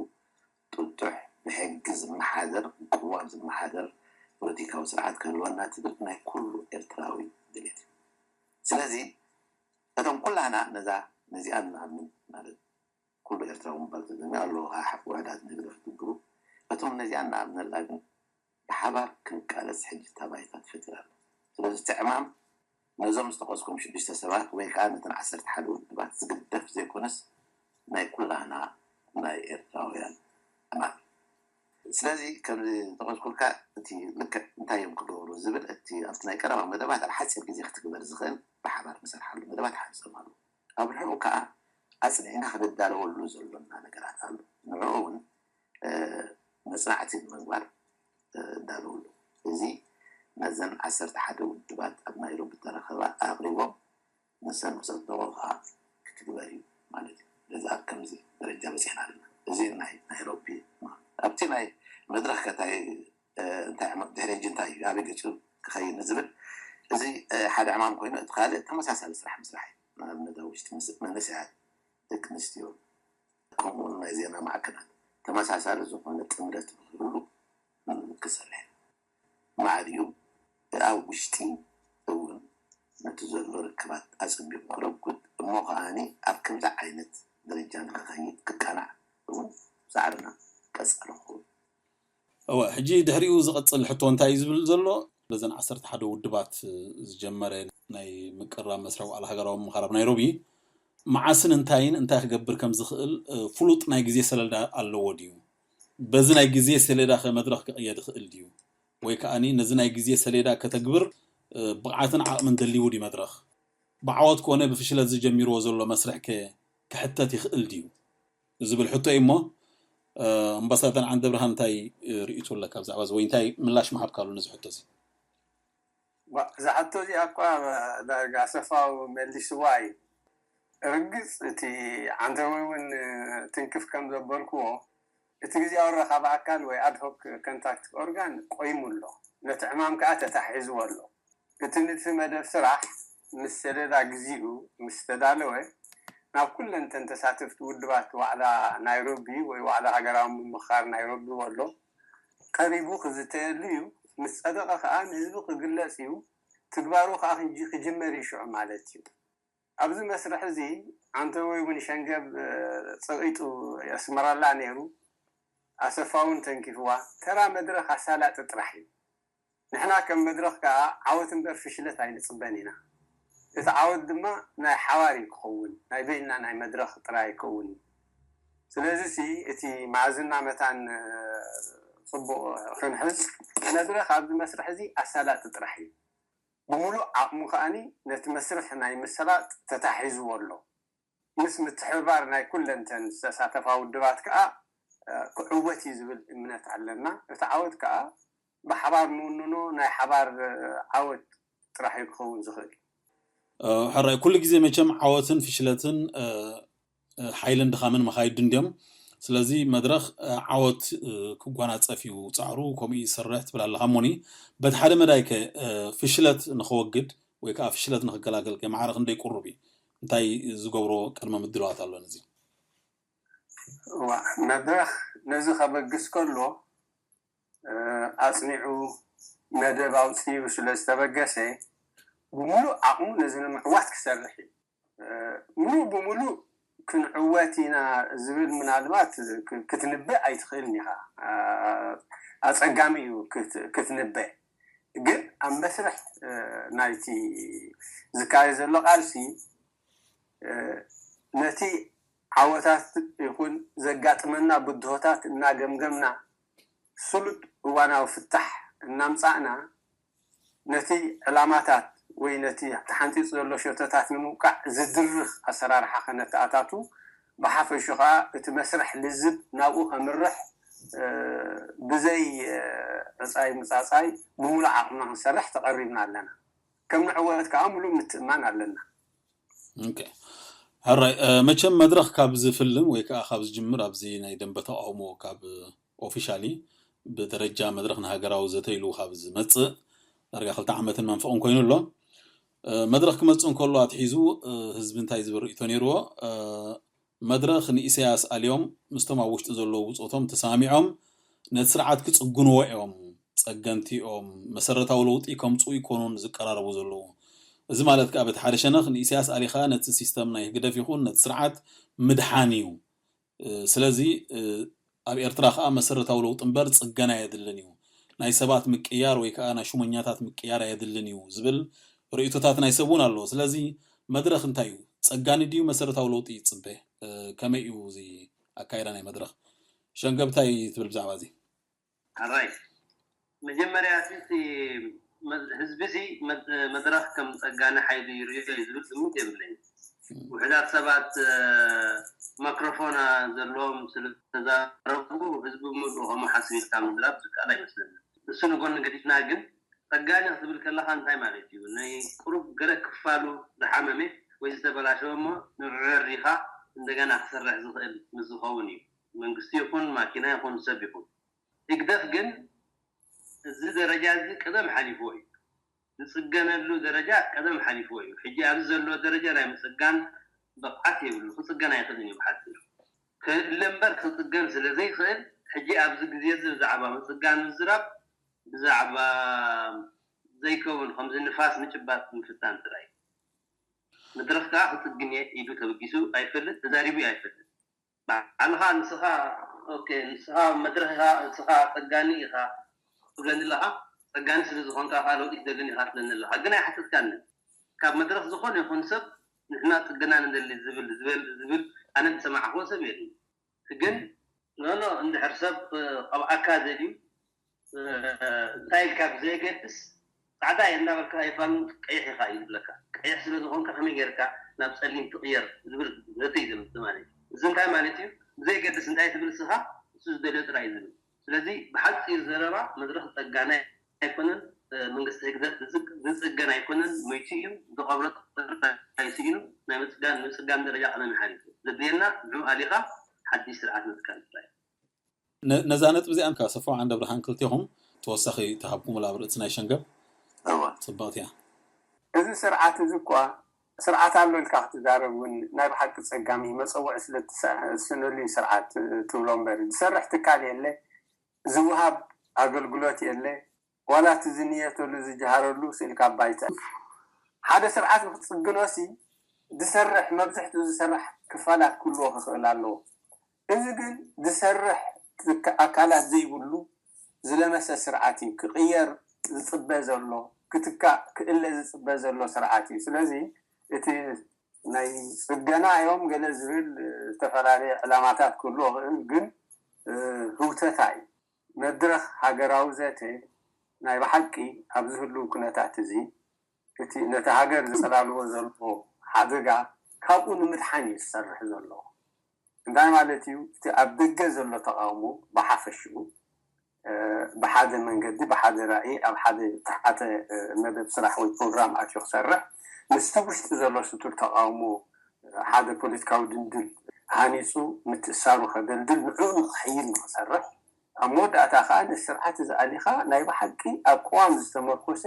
ጥጡሕ ብሕጊ ዝመሓደር ቅዋም ዝመሓደር ፖለቲካዊ ስርዓት ክህልወና ትብል ናይ ኩሉ ኤርትራዊ ድሌት እዩ። ስለዚ እቶም ኩላህና ነዛ ነዚኣ ንኣምን ማለት ኩሉ ኤርትራዊ ምባል ዘለና ኣለዎ ከዓ ውሕዳት ንግደፍ ትብሉ እቶም ነዚኣ ንኣምነላ ግን ብሓባር ክንቃለስ ሕጂ እታ ባይታ ተፈጢራ ኣላ። ስለዚ እቲ ዕማም ነዞም ዝተቐስኩም ሽዱሽተ ሰባት ወይ ከዓ ነተን ዓሰርተ ሓደ ውድባት ዝግደፍ ዘይኮነስ ናይ ኩላህና ናይ ኤርትራውያን ዕማም እዩ። ስለዚ ከም ዝተቐስኩልካ እቲ ልክዕ እንታይ እዮም ክገብሩ ዝብል እቲ ኣብቲ ናይ ቀረባ መደባት ኣብ ሓፂር ግዜ ክትግበር ዝኽእል ብሓባር ንሰርሓሉ መደባት ሓሪሶም ኣለዉ። ኣብ ርሑቕ ከዓ ኣፅኒዕና ክንዳለወሉ ዘሎና ነገራት ኣሎ። ንዕኡ እውን መፅናዕቲ ንምግባር እንዳለውሉ እዚ ነዘን ዓሰርተ ሓደ ውድባት ኣብ ናይሮቢ ተረኸባ ኣቕሪቦም ንሰን ክፀደቑ ከዓ ክትግበር እዩ ማለት እዩ። በዚ ኣብ ከምዚ ደረጃ በፂሕና ኣለና። እዚ ናይ ናይሮቢ ኣብቲ ናይ መድረክ ከታይ እንታይ ድሕሪ ሕጂ እንታይ እዩ ኣበይ ገፂኡ ክኸይድ ንዝብል እዚ ሓደ ዕማም ኮይኑ እቲ ካልእ ተመሳሳሊ ስራሕ ምስራሕ እዩ። ንኣብነት ኣብ ውሽጢ መንእሰያት ደቂ ኣንስትዮ ከምኡውን ናይ ዜና ማዕከናት ተመሳሳሊ ዝኾነ ጥምረት ንክህሉ ክሰርሕ ማዕሪኡ ኣብ ውሽጢ እውን ነቲ ዘሎ ርክባት ኣፀቢቑ ክረጉድ እሞ ከዓኒ ኣብ ከምዚ ዓይነት ደረጃ ንክኸይድ ክቃናዕ እውን ፃዕርና ቀፃሊ ክኸውን እወ ሕጂ ድሕሪኡ ዝቐፅል ሕቶ እንታይ እዩ ዝብል ዘሎ በዘን ዓሰርተ ሓደ ውድባት ዝጀመረ ናይ ምቅራብ መስርሕ ዋዕላ ሃገራዊ ምምኻር ኣብ ናይሮቢ መዓስን እንታይን እንታይ ክገብር ከም ዝኽእል ፍሉጥ ናይ ግዜ ሰሌዳ ኣለዎ ድዩ? በዚ ናይ ግዜ ሰሌዳ ከ መድረኽ ክቕየድ ይኽእል ድዩ? ወይ ከዓኒ ነዚ ናይ ግዜ ሰሌዳ ከተግብር ብቕዓትን ዓቕምን ደልይዎ ድዩ መድረኽ? ብዓወት ኮነ ብፍሽለት ዝጀሚርዎ ዘሎ መስርሕ ከ ክሕተት ይኽእል ድዩ? ዝብል ሕቶ እዩ እሞ ኣምባሳደር ዓንደብርሃን እንታይ ርእይቶ ኣለካ ብዛዕባ እዚ ወይ እንታይ ምላሽ ምሃብካሉ ነዚ ሕቶ እዚ? እዛ ሕቶ እዚኣ እኳ ዳርጋ ኣሰፋው መሊስዋ እዩ። ርግፅ እቲ ዓንተቦይ እውን ትንክፍ ከም ዘበልክዎ እቲ ግዜያዊ ረኻቢ ኣካል ወይ ኣድሆክ ኮንታክት ኦርጋን ቆይሙ ኣሎ። ነቲ ዕማም ከዓ ተታሒዝዎ ኣሎ። እቲ ንድፊ መደብ ስራሕ ምስ ሰሌዳ ግዚኡ ምስ ተዳለወ ናብ ኩለን ተን ተሳተፍቲ ውድባት ዋዕላ ናይሮቢ ወይ ዋዕላ ሃገራዊ ምምኻር ናይሮቢ ወሎ ቀሪቡ ክዝተየሉ እዩ። ምስ ጸደቐ ከኣ ንህዝቢ ክግለጽ እዩ። ትግባሩ ከኣ ክጅመር እዩ ሽዑ ማለት እዩ። ኣብዚ መስርሕ እዚ ዓንተቦይ እውን ሸንገብ ጸቒጡ የስምረላ ነይሩ። ኣሰፋ እውን ተንኪፍዋ። ተራ መድረኽ ኣሳላጢ ጥራሕ እዩ። ንሕና ከም መድረኽ ከኣ ዓወት እምበር ፍሽለት ኣይንጽበን ኢና። እቲ ዓወት ድማ ናይ ሓባር እዩ ክኸውን፣ ናይ በይንና ናይ መድረኽ ጥራይ ኣይከውን እዩ። ስለዚ ሲ እቲ መኣዝና መታን ጽቡቕ ክንሕዝ፣ መድረኽ ኣብዚ መስርሕ እዚ ኣሳላጢ ጥራሕ እዩ። ብምሉእ ዓቕሙ ከኣኒ ነቲ መስርሕ ናይ ምሰላጥ ተታሒዝዎ ኣሎ። ምስ ምትሕብባር ናይ ኩለን እተን ዝተሳተፋ ውድባት ከኣ ክዕወት እዩ ዝብል እምነት ኣለና። እቲ ዓወት ከኣ ብሓባር ንውንኖ ናይ ሓባር ዓወት ጥራሕ እዩ ክኸውን ዝኽእል። ሕራይ ኩሉ ግዜ መቸም ዓወትን ፍሽለትን ሓይልን ድኻምን መኻይድን ድዮም። ስለዚ መድረኽ ዓወት ክጓናፀፍ እዩ ፃዕሩ፣ ከምኡ ይሰርሕ ትብል ኣለኻ። እሞኒ በቲ ሓደ መዳይ ከ ፍሽለት ንኸወግድ ወይ ከዓ ፍሽለት ንኽገላገል ከ ማዕረ ክንደይ ቁሩብ እዩ? እንታይ ዝገብሮ ቅድመ ምድላዋት ኣሎ ነዚ? መድረኽ ነዚ ከበግስ ከሎ ኣፅኒዑ መደብ ኣውፅኡ ስለ ዝተበገሰ ብምሉእ ዓቕሙ ነዚ ንምዕዋት ክሰርሕ እዩ። ሙሉእ ብሙሉእ ክንዕወት ኢና ዝብል ምናልባት ክትንበእ ኣይትኽእልን ኢኻ። ኣፀጋሚ እዩ ክትንበእ። ግን ኣብ መስርሕ ናይቲ ዝካየድ ዘሎ ቃልሲ ነቲ ዓወታት ይኹን ዘጋጥመና ብድሆታት እናገምገምና ስሉጥ እዋናዊ ፍታሕ እናምፃእና ነቲ ዕላማታት ወይ ነቲ ተሓንፂፁ ዘሎ ሸቶታት ንምውቃዕ ዝድርኽ ኣሰራርሓ ከነተኣታቱ ብሓፈሹ ከዓ እቲ መስርሕ ልዝብ ናብኡ ከምርሕ ብዘይ ዕፃይ ምፃፃይ ብምሉእ ዓቕምና ክንሰርሕ ተቐሪብና ኣለና። ከም ንዕወት ከዓ ምሉእ ምትእማን ኣለና። ሕራይ መቸም መድረኽ ካብ ዝፍልም ወይ ከዓ ካብ ዝጅምር ኣብዚ ናይ ደንበ ተቃውሞ ካብ ኦፊሻሊ ብደረጃ መድረኽ ንሃገራዊ ዘተ ኢሉ ካብ ዝመፅእ ዳርጋ ክልተ ዓመትን መንፈቕን ኮይኑ ኣሎ። መድረኽ ክመፅእ እንከሎ ኣትሒዙ ህዝቢ እንታይ ዝብል ርእቶ ነይርዎ? መድረኽ ንኢሳያስ ኣልዮም ምስቶም ኣብ ውሽጢ ዘለዉ ብፆቶም ተሰማሚዖም ነቲ ስርዓት ክፅግንዎ እዮም። ፀገንቲ እዮም። መሰረታዊ ለውጢ ከምፅኡ ይኮኑን ዝቀራረቡ ዘለዉ። እዚ ማለት ከዓ በቲ ሓደ ሸነኽ ንኢሳያስ ኣሊኻ ነቲ ሲስተም ናይ ህግደፍ ይኹን ነቲ ስርዓት ምድሓን እዩ። ስለዚ ኣብ ኤርትራ ከዓ መሰረታዊ ለውጢ እምበር ፅገና የድልን እዩ። ናይ ሰባት ምቅያር ወይ ከዓ ናይ ሹመኛታት ምቅያር ኣየድልን እዩ ዝብል ርእቶታት ናይ ሰብ እውን ኣሎ። ስለዚ መድረኽ እንታይ እዩ? ፀጋኒ ድዩ መሰረታዊ ለውጢ ይፅበ? ከመይ እዩ እዚ ኣካይዳ ናይ መድረኽ? ሸንገብ እንታይ ትብል ብዛዕባ እዚ? ኣራይ መጀመርያ እቲ ህዝቢ ሲ መድረኽ ከም ፀጋኒ ሓይሊ ይርእዮ እዩ ዝብል ግምት የብለይ። ውሕዳት ሰባት ማክሮፎን ዘለዎም ስለተዛረቡ ህዝቢ ምሉእ ከምኡ ሓስብ ኢልካ ምዝራብ ዝከኣል ኣይመስለኒ። እሱ ንጎኒ ገዲፍና ግን ፀጋኒ ክትብል ከለካ እንታይ ማለት እዩ? ናይ ቁሩብ ገለ ክፋሉ ዝሓመመ ወይ ዝተበላሸወ እሞ ንዕረር ኢኻ እንደገና ክሰርሕ ዝኽእል ምስ ዝኸውን እዩ። መንግስቲ ይኹን ማኪና ይኹን ሰብ ይኹን። ህግደፍ ግን እዚ ደረጃ እዚ ቀደም ሓሊፍዎ እዩ። ዝፅገነሉ ደረጃ ቀደም ሓሊፍዎ እዩ። ሕጂ ኣብዚ ዘሎ ደረጃ ናይ ምፅጋን ብቕዓት የብሉ። ክፅገን ኣይኽእልን እዩ ብሓፂሩ። ክእለ እምበር ክፅገን ስለ ዘይኽእል ሕጂ ኣብዚ ግዜ እዚ ብዛዕባ ምፅጋን ምዝራብ ብዛዕባ ዘይከውን ከምዚ ንፋስ ምጭባጥ ምፍታን ጥራይ። መድረኽ ከዓ ክፅግን እየ ኢሉ ተበጊሱ ኣይፈልጥ፣ ተዛሪቡ ኣይፈልጥ። ባዕልኻ ንስኻ ኦኬ ንስኻ መድረኽ ኢኻ ንስኻ ፀጋኒ ኢኻ ትብለኒ ኣለኻ። ፀጋኒ ስለ ዝኾንካ ከዓ ለውጢ ክደልን ኢኻ ትብለኒ ኣለኻ። ግን ኣይሓተትካኒ። ካብ መድረኽ ዝኾነ ይኹን ሰብ ንሕና ፅገና ንደሊ ዝብል ዝበል ዝብል ኣነ ዝሰማዕክዎ ሰብ የለን። ግን ኖኖ እንድሕር ሰብ ኣብኣካ ዘድዩ እንታይ ኢልካ ብዘየገድስ ፃዕዳ እየ እንዳበልካ ኣይፋሉን ቀይሕ ኢኻ እዩ ዝብለካ። ቀይሕ ስለ ዝኾንካ ከመይ ጌርካ ናብ ፀሊም ትቕየር ዝብል ዘተ እዩ ዘምፅእ ማለት እዩ። እዚ እንታይ ማለት እዩ? ብዘየገድስ እንታይ ትብል ስኻ እሱ ዝደልዮ ጥራይ እዩ ዝብል። ስለዚ ብሓፂር ዘረባ መድረኽ ፀጋናይ ኣይኮነን፣ መንግስቲ ህግደፍ ዝፅገን ኣይኮነን፣ ሞይቱ እዩ፣ ዝቐብሮ ጥራይ ስኢኑ ናይ ምፅጋን ምፅጋን ደረጃ ቀደም ሓሊፉ። ዘድልየና ንዑ ኣሊኻ ሓድሽ ስርዓት ምትካል ጥራይ። ነዛ ነጥቢ እዚኣ ከ ኣሰፋው ዓንደ ብርሃን ክልቴኹም ተወሳኺ ተሃብኩምላ ኣብ ርእሲ ናይ ሸንገብ እዋ ፅብቕቲ እያ። እዚ ስርዓት እዚ እኳ ስርዓት ኣሎ ኢልካ ክትዛረብ እውን ናይ ብሓቂ ፀጋሚ መፀውዒ ስለ ትስእነሉ እዩ ስርዓት ትብሎ እምበር ዝሰርሕ ትካል የለ ዝወሃብ ኣገልግሎት የለ ዋላ እቲ ዝንየተሉ ዝጀሃረሉ ስኢልካ ባይተ ሓደ ስርዓት ንክትፅግኖ ሲ ዝሰርሕ መብዝሕትኡ ዝሰርሕ ክፋላት ክህልዎ ክኽእል ኣለዎ። እዚ ግን ዝሰርሕ ኣካላት ዘይብሉ ዝለመሰ ስርዓት እዩ። ክቕየር ዝፅበ ዘሎ፣ ክትካእ ክእለ ዝፅበ ዘሎ ስርዓት እዩ። ስለዚ እቲ ናይ ፅገና እዮም ገለ ዝብል ዝተፈላለየ ዕላማታት ክህልዎ ይኽእል፣ ግን ህውተታ እዩ። መድረኽ ሃገራዊ ዘተ ናይ ብሓቂ ኣብዚ ህልው ኩነታት እዚ እቲ ነቲ ሃገር ዘጸላልዎ ዘሎ ሓደጋ ካብኡ ንምድሓን እዩ ዝሰርሕ ዘሎ። እንታይ ማለት እዩ? እቲ ኣብ ደገ ዘሎ ተቓውሞ ብሓፈሽኡ ብሓደ መንገዲ ብሓደ ራእይ ኣብ ሓደ ተሓተ መደብ ስራሕ ወይ ፕሮግራም ኣትዩ ክሰርሕ ምስቲ ውሽጢ ዘሎ ስቱር ተቓውሞ ሓደ ፖለቲካዊ ድንድል ሃኒፁ ምትእሳሩ ከደልድል፣ ንዕኡ ንክሕይል ንክሰርሕ፣ ኣብ መወዳእታ ከዓ ነቲ ስርዓት እዚ ኣሊኻ ናይ ብሓቂ ኣብ ቅዋም ዝተመርኮሰ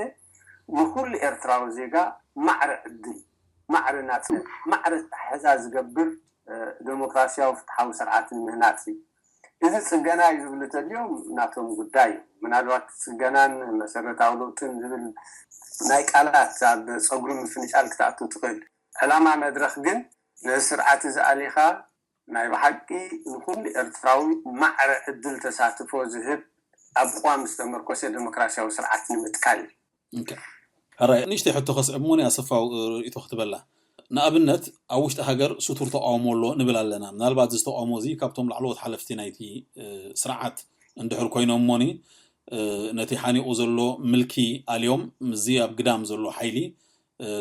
ንኩሉ ኤርትራዊ ዜጋ ማዕረ ዕድል፣ ማዕረ ናፅነት፣ ማዕረ ኣተሓሕዛ ዝገብር ዴሞክራሲያዊ ፍትሓዊ ስርዓት ንምህናፅ እዩ። እዚ ፅገና እዩ ዝብሉ ተልዮም ናቶም ጉዳይ እዩ። ምናልባት ፅገናን መሰረታዊ ለውጥን ዝብል ናይ ቃላት ኣብ ፀጉሪ ምፍንጫል ክትኣቱ ትኽእል። ዕላማ መድረኽ ግን ነዚ ስርዓት እዚ ኣሊኻ ናይ ብሓቂ ንኩሉ ኤርትራዊ ማዕረ ዕድል ተሳትፎ ዝህብ ኣብ ቅዋም ዝተመርኮሰ ዴሞክራሲያዊ ስርዓት ንምትካል እዩ። ሕራይ ንእሽተይ ሕቶ ከስዕብ እሞኒ ኣሰፋው ርእቶ ክትበላ። ንኣብነት ኣብ ውሽጢ ሃገር ስቱር ተቃውሞ ኣሎ ንብል ኣለና። ምናልባት እዚ ተቃውሞ እዚ ካብቶም ላዕለዎት ሓለፍቲ ናይቲ ስርዓት እንድሕር ኮይኖም እሞኒ ነቲ ሓኒቑ ዘሎ ምልኪ ኣልዮም ምስዚ ኣብ ግዳም ዘሎ ሓይሊ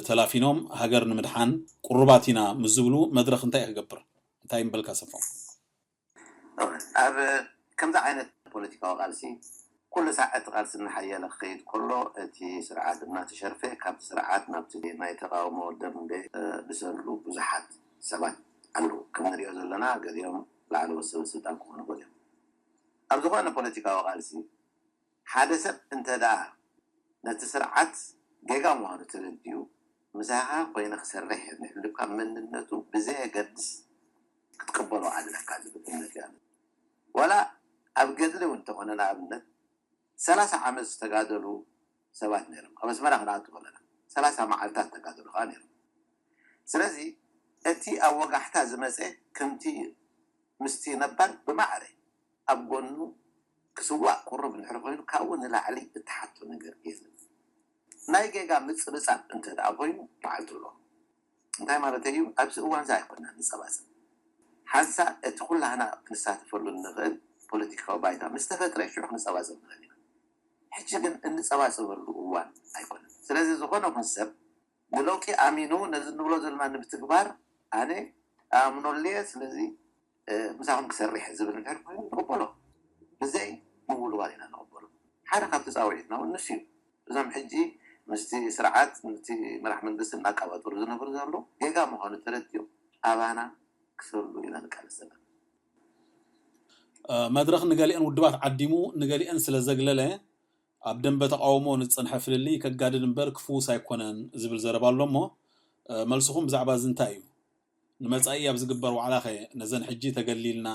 ተላፊኖም ሃገር ንምድሓን ቅሩባት ኢና ምስ ዝብሉ መድረኽ እንታይ ክገብር እንታይ ምበልካ ኣሰፋው? ኣብ ከምዚ ዓይነት ፖለቲካዊ ቃልሲ ኩሉ ሳዕ እቲ ቃልሲ እናሓየለ ክኸይድ ከሎ እቲ ስርዓት እናተሸርፈ ካብቲ ስርዓት ናብቲ ናይ ተቃውሞ ደንበ ዝሰሉ ብዙሓት ሰባት ኣለዉ። ከም ንሪኦ ዘለና ገሊኦም ላዕለዎት ሰበ ስልጣን ክኾኑ ገሊኦም ኣብ ዝኾነ ፖለቲካዊ ቃልሲ ሓደ ሰብ እንተ ደኣ ነቲ ስርዓት ጌጋ ምዃኑ ተረዲኡ ምሳኻ ኮይነ ክሰርሕ እየ እንድሕር ኢሉካ መንነቱ ብዘየገድስ ክትቅበሎ ኣለካ ዝብል እምነት እያ። ዋላ ኣብ ገድሊ እውን እንተኾነ ንኣብነት ሰላሳ ዓመት ዝተጋደሉ ሰባት ነይሮም። ኣብ ኣስመራ ክንኣቱ ከለና ሰላሳ መዓልታት ተጋደሉ ከዓ ነይሮም። ስለዚ እቲ ኣብ ወጋሕታ ዝመፀ ከምቲ ምስቲ ነባር ብማዕረ ኣብ ጎኑ ክስዋእ ቅሩብ እንድሕር ኮይኑ ካብኡ ንላዕሊ እትሓቶ ነገር የለን። ናይ ጌጋ ምፅብፃብ እንተ ደኣ ኮይኑ በዓልቲ ኣሎ። እንታይ ማለት እዩ? ኣብዚ እዋን እዚ ኣይኮና ንፀባፀብ። ሓንሳ እቲ ኩላህና ክንሳተፈሉ እንኽእል ፖለቲካዊ ባይታ ምስ ተፈጥረ ሽዑ ክንፀባፀብ ንኽእል ኢና። ሕጂ ግን እንፀባፀበሉ እዋን ኣይኮነን። ስለዚ ዝኾነ ኹን ሰብ ንለውጢ ኣሚኑ ነዚ እንብሎ ዘለና ንምትግባር ኣነ ኣምኖልየ ስለዚ ምሳኹም ክሰርሕ ዝብል እንድሕር ኮይኑ ንቕበሎ። ብዘይ ምውልዋል ኢና ንቕበሎ። ሓደ ካብቲ ፃውዒትና እውን ንሱ እዩ። እዞም ሕጂ ምስቲ ስርዓት ምስቲ መራሕ መንግስቲ እናቃባጠሩ ዝነብሩ ዘሎ ጌጋ ምዃኑ ተረዲኦም ኣባና ክሰሉ ኢና ንቃለስ ዘለና። መድረኽ ንገሊአን ውድባት ዓዲሙ ንገሊአን ስለ ዘግለለ ኣብ ደንበ ተቃውሞ ንዝፀንሐ ፍልልይ ከጋድድ እምበር ክፍውስ ኣይኮነን ዝብል ዘረባ ኣሎ እሞ መልስኹም ብዛዕባ እዚ እንታይ እዩ? ንመፃኢ ኣብ ዝግበር ዋዕላኸ ነዘን ሕጂ ተገሊልና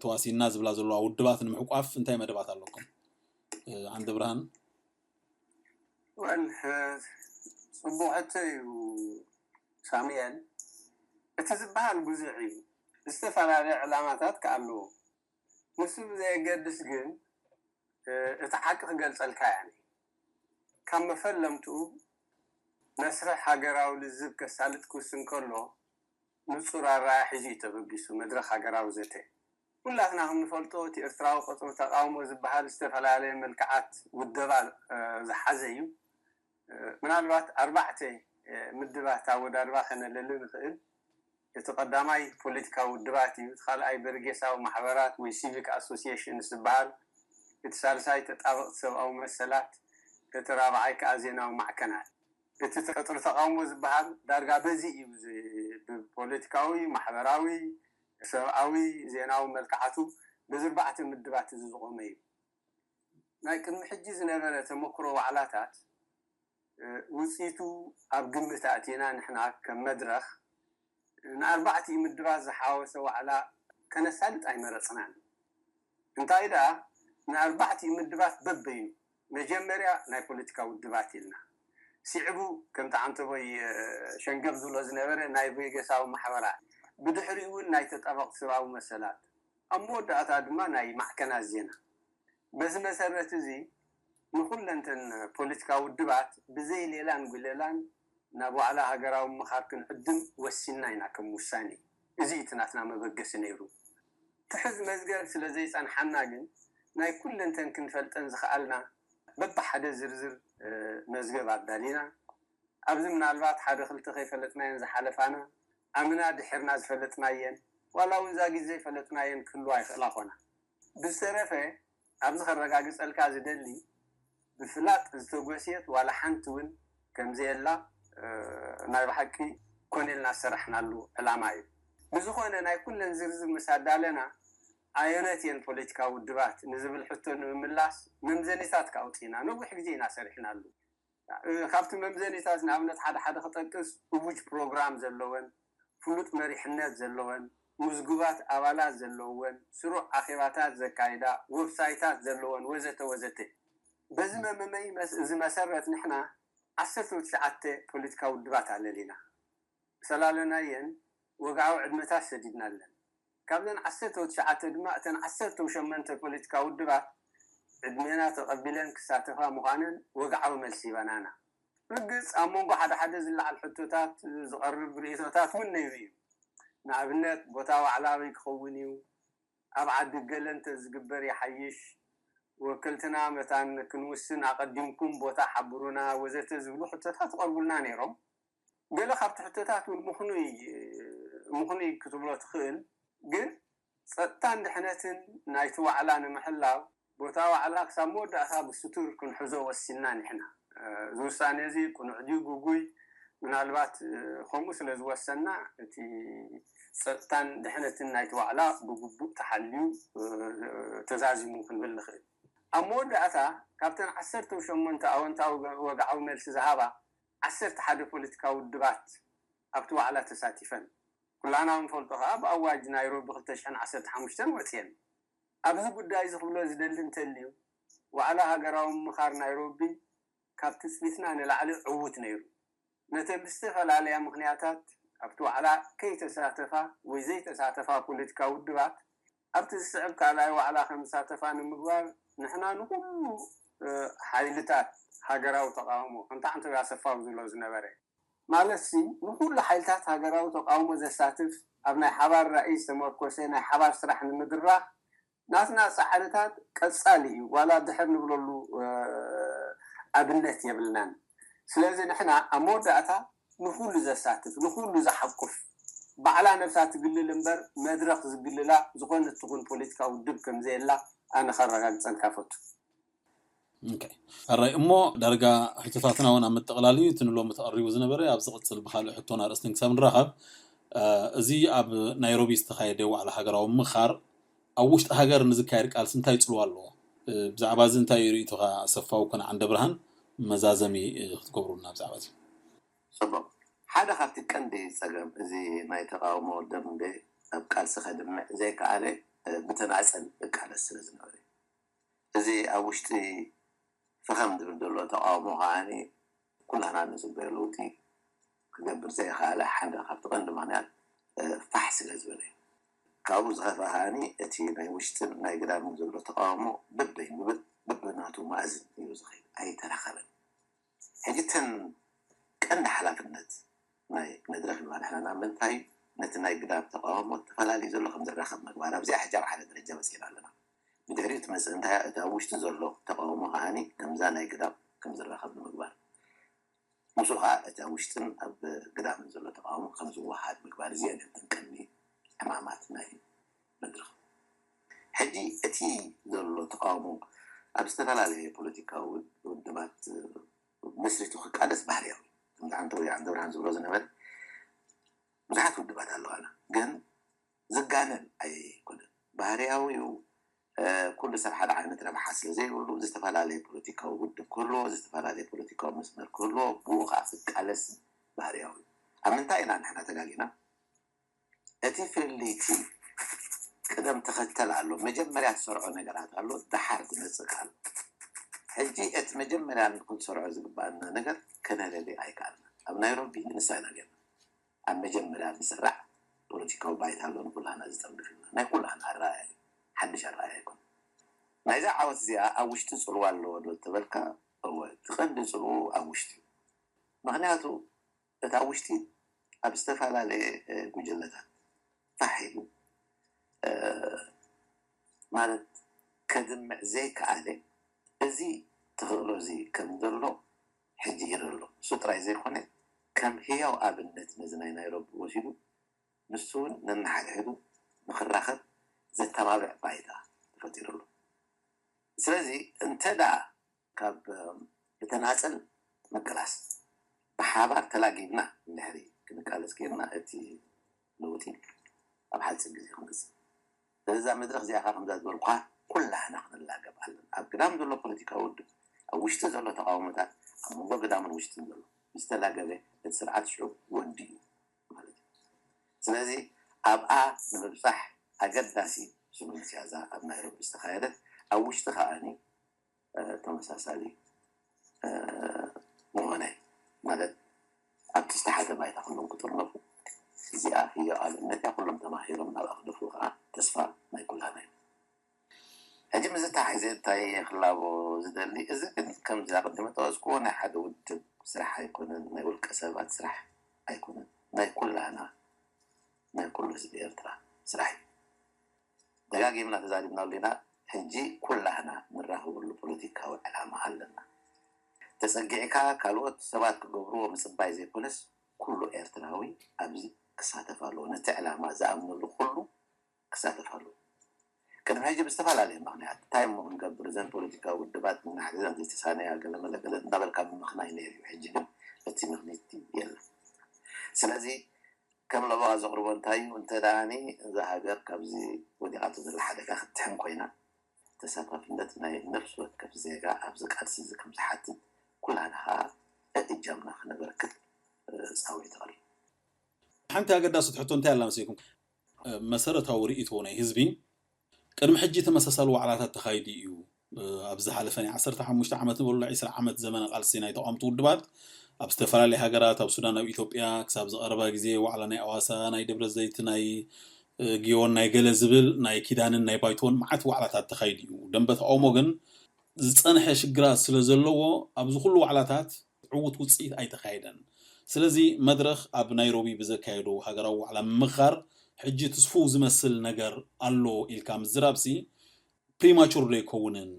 ተዋሲንና ዝብላ ዘለዋ ውድባት ንምሕቋፍ እንታይ መደባት ኣለኩም? ዓንደ ብርሃን። ወል ፅቡቅ ሕቶ እዩ ሳሙኤል። እቲ ዝበሃል ብዙሕ እዩ፣ ዝተፈላለየ ዕላማታት ከ ኣለዎ። ንሱ ብዘየገድስ ግን እቲ ሓቂ ክገልፀልካ እያ። ካብ መፈለምትኡ መስርሕ ሃገራዊ ልዝብ ከሳልጥ ክውስን ከሎ ንፁር ኣረኣያ ሒዙ እዩ ተበጊሱ። መድረኽ ሃገራዊ ዘተ ኩላትና ከም ንፈልጦ እቲ ኤርትራዊ ቅፅሪ ተቃውሞ ዝበሃል ዝተፈላለየ መልክዓት ውደባ ዝሓዘ እዩ። ምናልባት ኣርባዕተ ምድባት ኣወዳድባ ከነለሊ ንኽእል። እቲ ቀዳማይ ፖለቲካዊ ውድባት እዩ። እቲ ካልኣይ በርጌሳዊ ማሕበራት ወይ ሲቪክ ኣሶሲሽን ዝበሃል፣ እቲ ሳልሳይ ተጣበቕቲ ሰብኣዊ መሰላት፣ እቲ ራብዓይ ከዓ ዜናዊ ማዕከናት። እቲ ቀፅሪ ተቃውሞ ዝበሃል ዳርጋ በዚ እዩ፣ ብፖለቲካዊ፣ ማሕበራዊ፣ ሰብኣዊ፣ ዜናዊ መልክዓቱ በዚ ኣርባዕተ ምድባት እዚ ዝቆመ እዩ። ናይ ቅድሚ ሕጂ ዝነበረ ተመክሮ ዋዕላታት ውፅኢቱ ኣብ ግምት ኣእቲና ንሕና ከም መድረኽ ንኣርባዕቲኡ ምድባት ዝሓወሰ ዋዕላ ከነሳልጥ ኣይመረፅናን። እንታይ ደኣ ንኣርባዕቲኡ ምድባት በበይኑ መጀመርያ ናይ ፖለቲካ ውድባት ኢልና፣ ሲዕቡ ከምቲ ዓንተቦይ ሸንገብ ዝብሎ ዝነበረ ናይ ቤገሳዊ ማሕበራት፣ ብድሕሪኡ እውን ናይ ተጣበቕቲ ሰብኣዊ መሰላት፣ ኣብ መወዳእታ ድማ ናይ ማዕከናት ዜና። በዚ መሰረት እዚ ንኹለንተን ፖለቲካዊ ውድባት ብዘይ ሌላን ጉሌላን ናብ ዋዕላ ሃገራዊ ምኻር ክንዕድም ወሲንና ኢና ከም ውሳኔ። እዚ እቲ ናትና መበገሲ ነይሩ። ትሕዝ መዝገብ ስለ ዘይጸንሓና ግን ናይ ኩለንተን ክንፈልጠን ዝኸኣልና በብሓደ ዝርዝር መዝገብ ኣዳሊና። ኣብዚ ምናልባት ሓደ ክልተ ከይፈለጥናየን ዝሓለፋና፣ ኣምና ድሒርና ዝፈለጥናየን ዋላ እውን ዛጊት ዘይፈለጥናየን ክህልዋ ይኽእላ ኾና። ብዝተረፈ ኣብዚ ከረጋግጸልካ ዝደሊ ብፍላጥ ዝተጎስየት ዋላ ሓንቲ እውን ከምዘየላ ናይ ብሓቂ ኮነ ኢልና ዝሰራሕናሉ ዕላማ እዩ። ብዝኾነ ናይ ኩለን ዝርዝር ምስ ኣዳለና ኣየነት እየን ፖለቲካዊ ውድባት ንዝብል ሕቶ ንምምላስ መምዘኒታት ኣውፂና ነዊሕ ግዜ ኢና ሰሪሕናሉ። ካብቲ መምዘኒታት ንኣብነት ሓደ ሓደ ክጠቅስ እውጅ ፕሮግራም ዘለወን፣ ፍሉጥ መሪሕነት ዘለወን፣ ምዝጉባት ኣባላት ዘለወን፣ ስሩዕ ኣኼባታት ዘካይዳ፣ ወብሳይታት ዘለወን ወዘተ ወዘተ። በዚ መመመይ እዚ መሰረት ንሕና ዓሰርተ ትሽዓተ ፖለቲካዊ ውድባት ኣለሊና። ሰላለናየን ወግዓዊ ዕድመታት ሰዲድናለን። ካብዘን ዓሰርተ ትሽዓተ ድማ እተን ዓሰርተ ሸሞንተ ፖለቲካዊ ውድባት ዕድሜና ተቐቢለን ክሳተፋ ምዃነን ወግዓዊ መልሲ ይበናና። ርግጽ ኣብ መንጎ ሓደ ሓደ ዝለዓል ሕቶታት ዝቐርብ ርእቶታት እውን ነይሩ እዩ። ንኣብነት ቦታ ዋዕላ ኣበይ ክኸውን እዩ? ኣብ ዓዲ ገለ እንተ ዝግበር ይሓይሽ? ወከልትና መታን ክንውስን ኣቐዲምኩም ቦታ ሓብሩና ወዘተ ዝብሉ ሕቶታት ይቐርቡልና ነይሮም። ገለ ካብቲ ሕቶታት እውን ምኽኑይ ምኽኑይ ክትብሎ ትኽእል፣ ግን ጸጥታን ድሕነትን ናይቲ ዋዕላ ንምሕላው ቦታ ዋዕላ ክሳብ መወዳእታ ብስቱር ክንሕዞ ወሲንና ንሕና። እዚ ውሳኔ እዚ ቅኑዕ ድዩ ግጉይ? ምናልባት ከምኡ ስለ ዝወሰንና እቲ ጸጥታን ድሕነትን ናይቲ ዋዕላ ብግቡእ ተሓልዩ ተዛዚሙ ክንብል ንኽእል። ኣብ መወዳእታ ካብተን ዓሰርተ ሸሞንተ ኣወንታዊ ወግዓዊ መልሲ ዝሃባ ዓሰርተ ሓደ ፖለቲካዊ ውድባት ኣብቲ ዋዕላ ተሳቲፈን። ኩላና ንፈልጦ ከኣ ብኣዋጅ ናይሮቢ ክልተ ሽሕን ዓሰርተ ሓሙሽተን ወጽየን። ኣብዚ ጉዳይ እዚ ክብሎ ዝደሊ እንተልዩ ዋዕላ ሃገራዊ ምምኻር ናይሮቢ ካብ ትጽቢትና ንላዕሊ ዕዉት ነይሩ። ነተን ብዝተፈላለያ ምኽንያታት ኣብቲ ዋዕላ ከይተሳተፋ ወይ ዘይተሳተፋ ፖለቲካዊ ውድባት ኣብቲ ዝስዕብ ካልኣይ ዋዕላ ከም ዝሳተፋ ንምግባር ንሕና ንኹሉ ሓይልታት ሃገራዊ ተቃውሞ ከምቲ ዓንተው ኣሰፋው ዝብሎ ዝነበረ ማለት ሲ ንኹሉ ሓይልታት ሃገራዊ ተቃውሞ ዘሳትፍ ኣብ ናይ ሓባር ራእይ ዝተመርኮሰ ናይ ሓባር ስራሕ ንምድራኽ ናትና ፃዕርታት ቀፃሊ እዩ ዋላ ድሕር ንብለሉ ኣብነት የብልናን። ስለዚ ንሕና ኣብ መወዳእታ ንኹሉ ዘሳትፍ ንኹሉ ዝሓቁፍ ባዕላ ነብሳ ትግልል እምበር መድረኽ ዝግልላ ዝኾነት ትኹን ፖለቲካ ውድብ ከምዘየላ ኣነ ከረጋግፀልካ ፈቱ። ኣራይ እሞ ዳርጋ ሕቶታትና እውን ኣብ ምጥቕላል እዩ እቲ ንሎሚ ተቐሪቡ ዝነበረ ኣብ ዝቕፅል ብካልእ ሕቶን ኣርእስትን ክሳብ ንራኸብ እዚ ኣብ ናይሮቢ ዝተኻየደ ዋዕላ ሃገራዊ ምኻር ኣብ ውሽጢ ሃገር ንዝካየድ ቃልሲ እንታይ ፅልዋ ኣለዎ? ብዛዕባ እዚ እንታይ ርእቶኻ ሰፋው ኮነ ዓንደ ብርሃን መዛዘሚ ክትገብሩና ብዛዕባ እዚ? ፅቡቅ ሓደ ካብቲ ቀንዲ ፀገም እዚ ናይ ተቃውሞ ደንበ ኣብ ቃልሲ ከድምዕ ዘይከኣለ ብተናፀል እቃለስ ስለ ዝነበረ እዚ ኣብ ውሽጢ ፈኸም ዝብል ዘሎ ተቃውሞ ከዓኒ ኩላና ንፅበዮ ለውጢ ክገብር ዘይኸኣለ ሓደ ካብቲ ቀንዲ ምክንያት ፋሕ ስለ ዝበለ ካብኡ ዝኸፍኣ ከዓኒ እቲ ናይ ውሽጥን ናይ ግዳምን ዘሎ ተቃውሞ በበይ ንብል በበናቱ ማእዝን እዩ ዝኸይድ ኣይተራኸበን ሕጂ እተን ቀንዲ ሓላፍነት ናይ መድረኽ ንባዕልና ምንታይ ነቲ ናይ ግዳም ተቃውሞ ተፈላለዩ ዘሎ ከም ዝራኸብ ምግባር ኣብዚኣ ሕጂ ኣብ ሓደ ደረጃ በፂሕና ኣለና ብድሕሪኡ ትመፅእ እንታይ እቲ ኣብ ውሽጢ ዘሎ ተቃውሞ ከዓኒ ከምዛ ናይ ግዳም ከም ዝራኸብ ንምግባር ምስኡ ከዓ እቲ ኣብ ውሽጥን ኣብ ግዳምን ዘሎ ተቃውሞ ከም ዝወሃድ ምግባር እዚአን እተን ቀንዲ ዕማማት ናይ መድረኽ ሕጂ እቲ ዘሎ ተቃውሞ ኣብ ዝተፈላለየ ፖለቲካዊ ውድባት መስሪቱ ክቃለስ ባህርያዊ ከምቲ ሓንቲ ወይ ዓንደ ብርሃን ዝብሎ ዝነበረ ብዙሓት ውድባት ኣለዋና ግን ዝጋነን ኣይኮነን ባህርያዊ እዩ ኩሉ ሰብ ሓደ ዓይነት ረብሓ ስለ ዘይብሉ ዝተፈላለየ ፖለቲካዊ ውድብ ክህልዎ ዝተፈላለየ ፖለቲካዊ መስመር ክህልዎ ብኡ ከዓ ክቃለስ ባህርያዊ እዩ ኣብ ምንታይ ኢና ንሕና ተጋጊና እቲ ፍልልይቲ ቅደም ተኸተል ኣሎ መጀመርያ ትሰርዖ ነገራት ኣሎ ደሓር ዝመፅእ ኣሎ ሕጂ እቲ መጀመርያ ክትሰርዖ ዝግባኣና ነገር ከነለሊ ኣይከኣልና ኣብ ናይሮቢ ንሳ ኢና ገርና ኣብ መጀመርያ ዝስራዕ ፖለቲካዊ ባይታ ኣሎ ንኩላና ዝጠምድፍና ናይ ኩላና ኣረኣያ እዩ ሓድሽ ኣረኣያ ኣይኮነ ናይዛ ዓወት እዚኣ ኣብ ውሽጢ ፅልዋ ኣለዎ ዶ ተበልካ እወ ትቐንዲ ፅልኡ ኣብ ውሽጢ እዩ ምክንያቱ እቲ ኣብ ውሽጢ ኣብ ዝተፈላለየ ጉጅለታት ፋሕ ኢሉ ማለት ከድምዕ ዘይከኣለ እዚ ተኽእሎ እዚ ከም ዘሎ ሕጂ ይርኢ ኣሎ እሱ ጥራይ ዘይኮነ ከም ህያው ኣብነት ነዚ ናይ ናይሮቢ ወሲዱ ንሱ እውን ነንሓድሕዱ ንክራኸብ ዘተባብዕ ባይታ ተፈጢሩ ኣሎ ስለዚ እንተ ደኣ ካብ ብተናፀል ምቅላስ ብሓባር ተላጊብና እንድሕሪ ክንቃለስ ጌርና እቲ ለውጢ ኣብ ሓፂር ግዜ ክመፅእ። ስለዚ እዛ መድረኽ እዚኣ ከዓ ከምዛ ዝበልኳ ኩላህና ክንላገብ ኣለና። ኣብ ግዳም ዘሎ ፖለቲካዊ ውድብ፣ ኣብ ውሽጢ ዘሎ ተቃውሞታት፣ ኣብ መንጎ ግዳምን ውሽጥን ዘሎ ዝተላገበ እቲ ስርዓት ሽዑ ወዲ እዩ ማለት እዩ። ስለዚ ኣብኣ ንምብፃሕ ኣገዳሲ ስምምዕ እዛ ኣብ ናይሮቢ ዝተኻየደት፣ ኣብ ውሽጢ ከዓኒ ተመሳሳሊ ምኾነ ማለት ኣብቲ ዝተሓተ ባይታ ኩሎም ክጥርነፉ እዚኣ ህዮ ኣብነት እያ። ኩሎም ተማሂሮም ናብ ኣኽደፉ ከዓ ተስፋ ናይ ኩላና እዩ። ሕጂ ምስ ተሓይዘ እንታይ ክላቦ ዝደሊ፣ እዚ ግን ከምዚ ኣቐድመ ጠወዝኩዎ ናይ ሓደ ውድብ ስራሕ ኣይኮነን፣ ናይ ውልቀ ሰባት ስራሕ ኣይኮነን፣ ናይ ኩላና ናይ ኩሉ ህዝቢ ኤርትራ ስራሕ እዩ። ደጋጊምና ተዛሪብናሉ ኢና። ሕጂ ኩላህና ንራኸበሉ ፖለቲካዊ ዕላማ ኣለና። ተጸጊዕካ ካልኦት ሰባት ክገብርዎ ምጽባይ ዘይኮነስ፣ ኩሉ ኤርትራዊ ኣብዚ ክሳተፍ ኣለዎ። ነቲ ዕላማ ዝኣምነሉ ኩሉ ክሳተፍ ኣለዎ። ቅድሚ ሕጂ ብዝተፈላለየ ምኽንያት እንታይ እሞ ክንገብር፣ እዘን ፖለቲካዊ ውድባት እናሕደዛን ዘይተሳነያ ገለ መለ ገለ እንዳበልካ ምምኽናይ ነይሩ እዩ። ሕጂ ግን እቲ ምኽኒት የለን። ስለዚ ከም ለበዋ ዘቕርቦ እንታይ እዩ? እንተ ደኣኒ እዛ ሃገር ካብዚ ወዲቓቶ ዘላ ሓደጋ ክትድሕን ኮይና፣ ተሳታፍነት ናይ ነፍሲ ወከፍ ዜጋ ኣብዚ ቃልሲ እዚ ከም ዝሓትት ኩላህና ኸኣ እእጃምና ክነበርክት ጻውዒት እቕርብ። ሓንቲ ኣገዳሲት ሕቶ እንታይ ኣላ መሲልኩም? መሰረታዊ ርእይቶ ናይ ህዝቢ ቅድሚ ሕጂ ተመሳሳሊ ዋዕላታት ተኻይዱ እዩ። ኣብ ዝሓለፈ ናይ ዓሰርተ ሓሙሽተ ዓመት ንበሎ ዒስራ ዓመት ዘመነ ቃልሲ ናይ ተቓወምቲ ውድባት ኣብ ዝተፈላለያ ሃገራት፣ ኣብ ሱዳን፣ ኣብ ኢትዮጵያ፣ ክሳብ ዝቐረባ ግዜ ዋዕላ ናይ ኣዋሳ፣ ናይ ደብረ ዘይት፣ ናይ ጊዮን፣ ናይ ገለ ዝብል ናይ ኪዳንን ናይ ባይቶን መዓት ዋዕላታት ተኻይዱ እዩ። ደንበ ተቓውሞ ግን ዝጸንሐ ሽግራት ስለ ዘለዎ ኣብዚ ኩሉ ዋዕላታት ዕዉት ውጽኢት ኣይተኻየደን። ስለዚ መድረኽ ኣብ ናይሮቢ ብዘካየዶ ሃገራዊ ዋዕላ ምምኻር ሕጂ ትስፉው ዝመስል ነገር ኣሎ ኢልካ ምዝራብሲ ፕሪማቹር ዶ ኣይከውንን?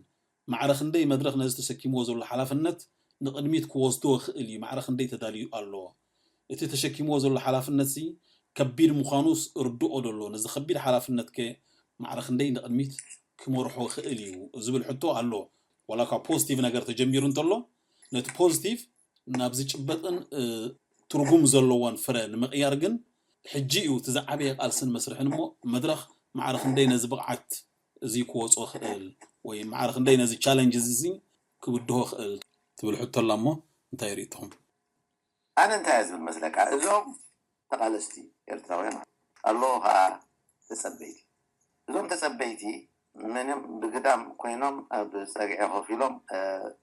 ማዕረ ክንደይ መድረኽ ነዚ ተሰኪምዎ ዘሎ ሓላፍነት ንቕድሚት ክወስዶ ይኽእል እዩ? ማዕረ ክንደይ ተዳልዩ ኣሎ? እቲ ተሸኪምዎ ዘሎ ሓላፍነትሲ ከቢድ ምዃኑስ እርድኦ ዶ ኣሎ? ነዚ ከቢድ ሓላፍነትከ ማዕረ ክንደይ ንቕድሚት ክመርሖ ይኽእል እዩ ዝብል ሕቶ ኣሎ። ዋላ እኳ ፖዚቲቭ ነገር ተጀሚሩ እንተሎ ነቲ ፖዚቲቭ ናብ ዝጭበጥን ትርጉም ዘለዎን ፍረ ንምቕያር ግን ሕጂ እዩ እቲ ዝዓበየ ቃልስን መስርሕን እሞ መድረኽ ማዕረ ክንደይ ነዚ ብቕዓት እዚ ክወፅኦ ክእል ወይ ማዕረ ክንደይ ነዚ ቻለንጅ እዚ ክብድሆ ክእል ትብል ሕቶ ኣላ እሞ እንታይ ርእይቶኹም? ኣነ እንታይ እየ ዝብል መስለካ፣ እዞም ተቓለስቲ ኤርትራውያን ኣለዉ ከዓ ተፀበይቲ። እዞም ተፀበይቲ ምንም ብግዳም ኮይኖም ኣብ ፀግዒ ኮፍ ኢሎም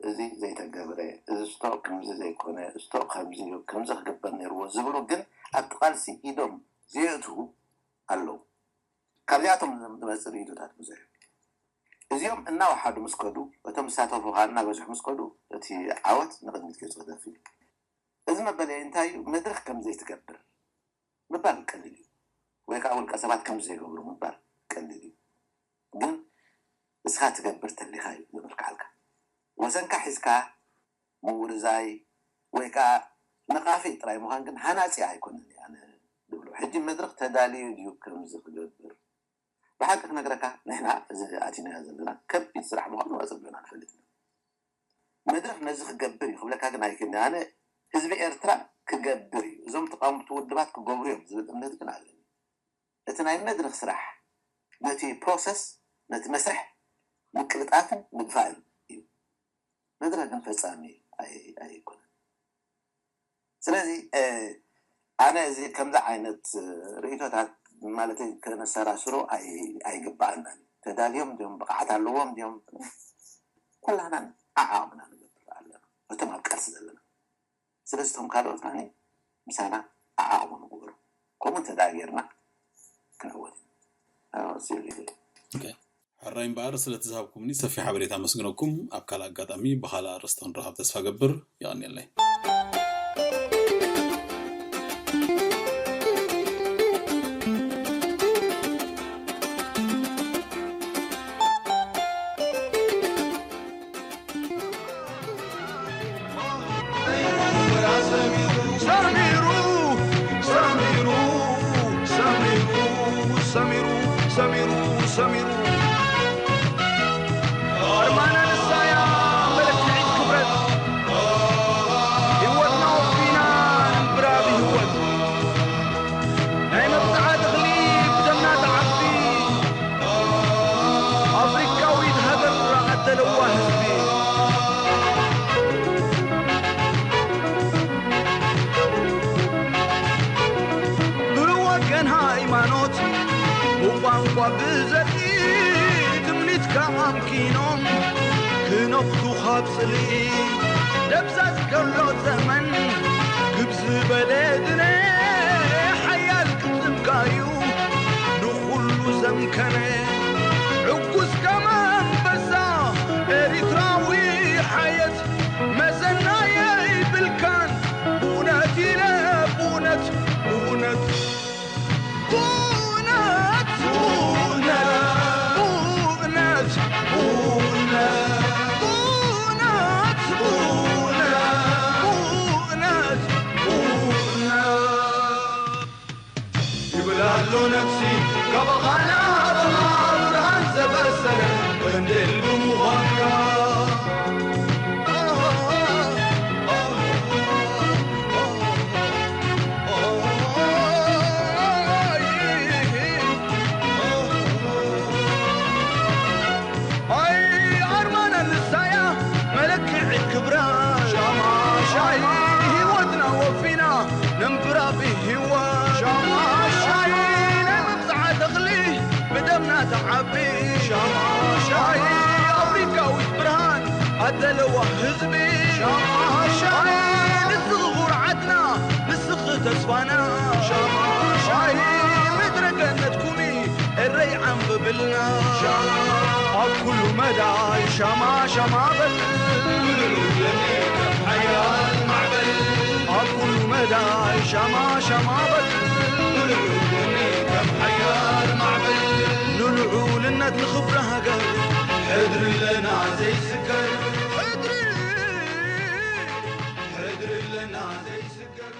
እዚ ዘይተገብረ፣ እዚ ስቶ ከምዚ ዘይኮነ፣ ስቶ ከምዚ እዩ፣ ከምዚ ክግበር ነይርዎ ዝብሉ ግን ኣብቲ ቃልሲ ኢዶም ዘየእትዉ ኣለዉ። ካብዚኣቶም ዝመፅእ ርእይቶታት ብዙሕ እዩ። እዚኦም እናወሓዱ ምስ ከዱ፣ እቶም ዝሳተፉ ከዓ እናበዝሑ ምስ ከዱ እቲ ዓወት ንቕድሚት ገፁ ክደፍእ እዩ። እዚ መበለይ እንታይ እዩ? መድረኽ ከም ዘይትገብር ምባል ቀሊል እዩ፣ ወይ ከዓ ውልቀ ሰባት ከም ዘይገብሩ ምባል ቀሊል እዩ። ግን እስኻ ትገብር ተሊኻ እዩ ዘመልክዓልካ። ወሰንካ ሒዝካ ምውርዛይ ወይ ከዓ ነቓፊ ጥራይ ምዃን ግን ሃናፂ ኣይኮነን ኣነ ዝብሎ። ሕጂ መድረኽ ተዳልዩ ድዩ ከምዚ ክገብር? ብሓቂ ክነግረካ ንሕና እዚ ኣቲናዮ ዘለና ከቢድ ስራሕ ምዃኑ ኣፀቢቕና ንፈልጥ ኢና። መድረኽ ነዚ ክገብር እዩ ክብለካ ግን ኣይክእልን። ኣነ ህዝቢ ኤርትራ ክገብር እዩ፣ እዞም ተቃወምቲ ውድባት ክገብሩ እዮም ዝብል እምነት ግን ኣለኒ። እቲ ናይ መድረኽ ስራሕ ነቲ ፕሮሰስ ነቲ መስርሕ ምቅልጣፍን ምግፋእን እዩ። መድረኽ ግን ፈፃሚ ኣይኮነን። ስለዚ ኣነ እዚ ከምዚ ዓይነት ርእይቶታት ማለት ከነሰራስሮ ኣይግባኣናን እዩ። ተዳልዮም ድዮም ብቕዓት ኣለዎም ድዮም ኩላህናን ዓዓቕምና ንገብር ኣለና እቶም ኣብ ቃልሲ ዘለና። ስለዚ እቶም ካልኦት ከዓኒ ምሳና ዓዓቕሙ ንግበሩ። ከምኡ እንተ ደኣ ጌርና ክንዕወት ኢና። ሕራይ እምበኣር ስለቲ ዝሃብኩምኒ ሰፊሕ ሓበሬታ ኣመስግነኩም። ኣብ ካልእ ኣጋጣሚ ብኻልእ ኣርእስቲ ክንራኸብ ተስፋ ገብር። የቐንየለይ። ሃይማኖት ብቋንቋ ብዘርኢ ትምኒትካ ኣምኪኖም ክነኽቱ ካብ ጽልኢ ደብዛዝ ከሎ ዘመን ግብ ዝበለ ድነ ሓያል ቅልጽምካዩ ንኹሉ ዘምከነ ዕጉስ ከም ኣንበሳ ኤሪትራዊ ሓየት መዘናየ ይብልካን ብእውነት ኢለ ብእውነት ብእውነት ይብል ኣሎ ነፍሲ ካባኻ ንዓኻ ብርሃን ዘበሰረ ቀንዴል ብምዃንካ። ኣይ ኣርማና ንሳያ መለክዒ ክብራ ሻማ ሻይ ህይወትና ወፊና ነንብራ ብህይወት ሻማ ሻይ ናይ መብጽዓ ተኽሊ ብደምና ተዓቢ ሻማ ሻይ ኣፍሪካዊት ብርሃን ኣደለዋ ህዝቢ ሻማ ሻይ ንስኺ ኩርዓትና ንስኺ ተስፋና ሻማ ሻይ ምድረ ገነት ኩኒ እረይ ዓንብብልና ኣብ ኩሉ መዳይ ሻማ ሻማ በል ሓያል ማዕበል ኣብ ኩሉ መዳይ ሻማ ሻማ በል ሓያል ማዕበል ንልዑልነት ንኽብሪ ሃገር ሕድሪ ኣለና ዘይስከር ሕድሪ ሕድሪ ኣለና ዘይስከር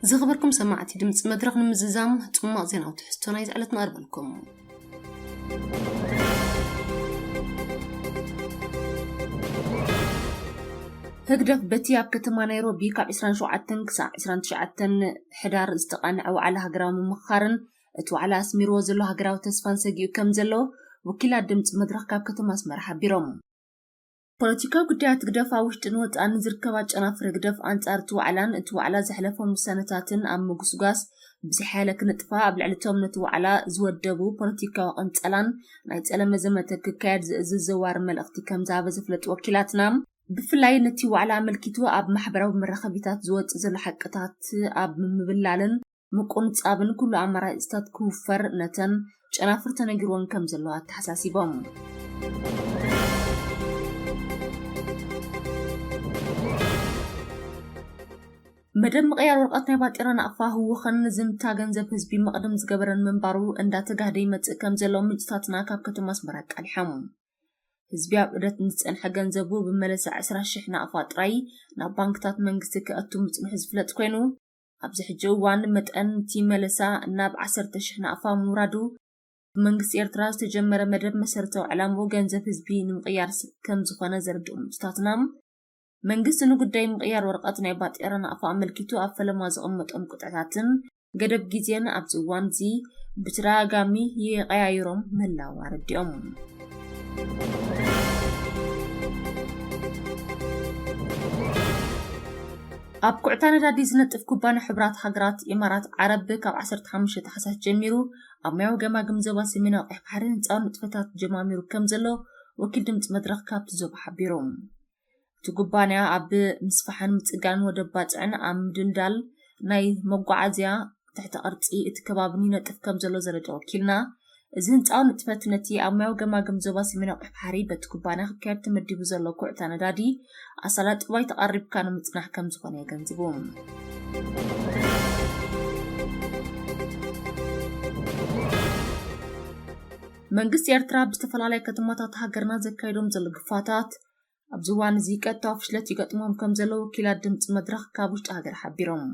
ዝኸበርኩም ሰማዕቲ ድምፂ መድረኽ ንምዝዛም ፅማቕ ዜናዊ ትሕዝቶ ናይ ዝዕለት ንቐርበልኩም። ህግደፍ በቲ ኣብ ከተማ ናይሮቢ ካብ ዕስራን ሸውዓተን ክሳብ ዕስራን ትሽዓተን ሕዳር ዝተቓንዐ ዋዕላ ሃገራዊ ምምኽኻርን እቲ ዋዕላ ኣስሚርዎ ዘሎ ሃገራዊ ተስፋን ሰጊኡ ከም ዘሎ ወኪላት ድምፂ መድረኽ ካብ ከተማ ኣስመራ ሓቢሮም። ፖለቲካዊ ጉዳያት ህግደፍ ኣብ ውሽጥን ወፃእን ዝርከባ ጨናፍር ህግደፍ ኣንፃር እቲ ዋዕላን እቲ ዋዕላ ዘሕለፎም ውሳነታትን ኣብ ምጉስጓስ ብዝሓያለ ክንጥፋ ኣብ ልዕሊ እቶም ነቲ ዋዕላ ዝወደቡ ፖለቲካዊ ቅንፀላን ናይ ፀለመ ዘመተ ክካየድ ዝእዝዝ ዘዋር መልእኽቲ ከም ዝሃበ ዘፍለጡ ወኪላትና ብፍላይ ነቲ ዋዕላ ኣመልኪቱ ኣብ ማሕበራዊ መራኸቢታት ዝወፅእ ዘሎ ሓቅታት ኣብ ምብላልን ምቁንጻብን ኩሉ ኣማራጺታት ክውፈር ነተን ጨናፍር ተነጊርወን ከም ዘለዋ ኣተሓሳሲቦም። መደብ ምቕያር ወረቐት ናይ ባጤራ ናቕፋ ህወኸን ዝምታ ገንዘብ ህዝቢ መቕድም ዝገበረን ምንባሩ እንዳተጋህደ ይመጽእ ከም ዘሎ ምንጭታትና ካብ ከተማ ኣስመራ ኣቃሊሖም። ህዝቢ ኣብ ዑደት ንዝጸንሐ ገንዘቡ ብመለሳ ዕስራ ሽሕ ናቕፋ ጥራይ ናብ ባንክታት መንግስቲ ከእቱ ምጽንሑ ዝፍለጥ ኮይኑ፣ ኣብዚ ሕጂ እዋን መጠን እቲ መለሳ ናብ ዓሰርተ ሽሕ ናቕፋ ምውራዱ፣ ብመንግስቲ ኤርትራ ዝተጀመረ መደብ መሰረታዊ ዕላምኡ ገንዘብ ህዝቢ ንምቕያር ስ-፣ ከም ዝኾነ ዘረድኡ ምንጭታትና፣ መንግስቲ ንጉዳይ ምቕያር ወረቐት ናይ ባጤራ ናቕፋ ኣመልኪቱ ኣብ ፈለማ ዘቐመጦም ቅጥዕታትን ገደብ ግዜን ኣብዚ እዋን እዚ ብተደጋጋሚ ይቐያይሮም ምህላው ኣረዲኦም። ኣብ ኩዕታ ነዳዲ ዝነጥፍ ኩባንያ ሕቡራት ሃገራት ኢማራት ዓረብ ካብ ዓሰርተ ሓሙሽተ ታሕሳስ ጀሚሩ ኣብ ማያዊ ገማግም ዞባ ሰሜናዊ ቀይሕ ባሕሪ ህንፃዊ ንጥፈታት ጀማሚሩ ከም ዘሎ ወኪል ድምፂ መድረኽ ካብቲ ዞባ ሓቢሩ። እቲ ኩባንያ ኣብ ምስፋሕን ምፅጋንን ወደብ ባፅዕን ኣብ ምድልዳል ናይ መጓዓዝያ ትሕተ ቅርፂ እቲ ከባብን ይነጥፍ ከም ዘሎ ዘረድኦ ወኪልና፣ እዚ ህንፃዊ ንጥፈት ነቲ ኣብ ማያዊ ገማግም ዞባ ሰሜናዊ ቀይሕ ባሕሪ በቲ ኩባንያ ክካየድ ተመዲቡ ዘሎ ኩዕታ ነዳዲ ኣሳላጢ ባይታ ቀሪብካ ንምፅናሕ ከም ዝኾነ የገንዝቡ። መንግስቲ ኤርትራ ኣብ ዝተፈላለያ ከተማታት ሃገርና ዘካይዶም ዘሎ ግፋታት ኣብዚ እዋን እዚ ቀጥታዊ ፍሽለት ይገጥሞም ከም ዘሎ ወኪላት ድምፂ መድረኽ ካብ ውሽጢ ሃገር ሓቢሮም።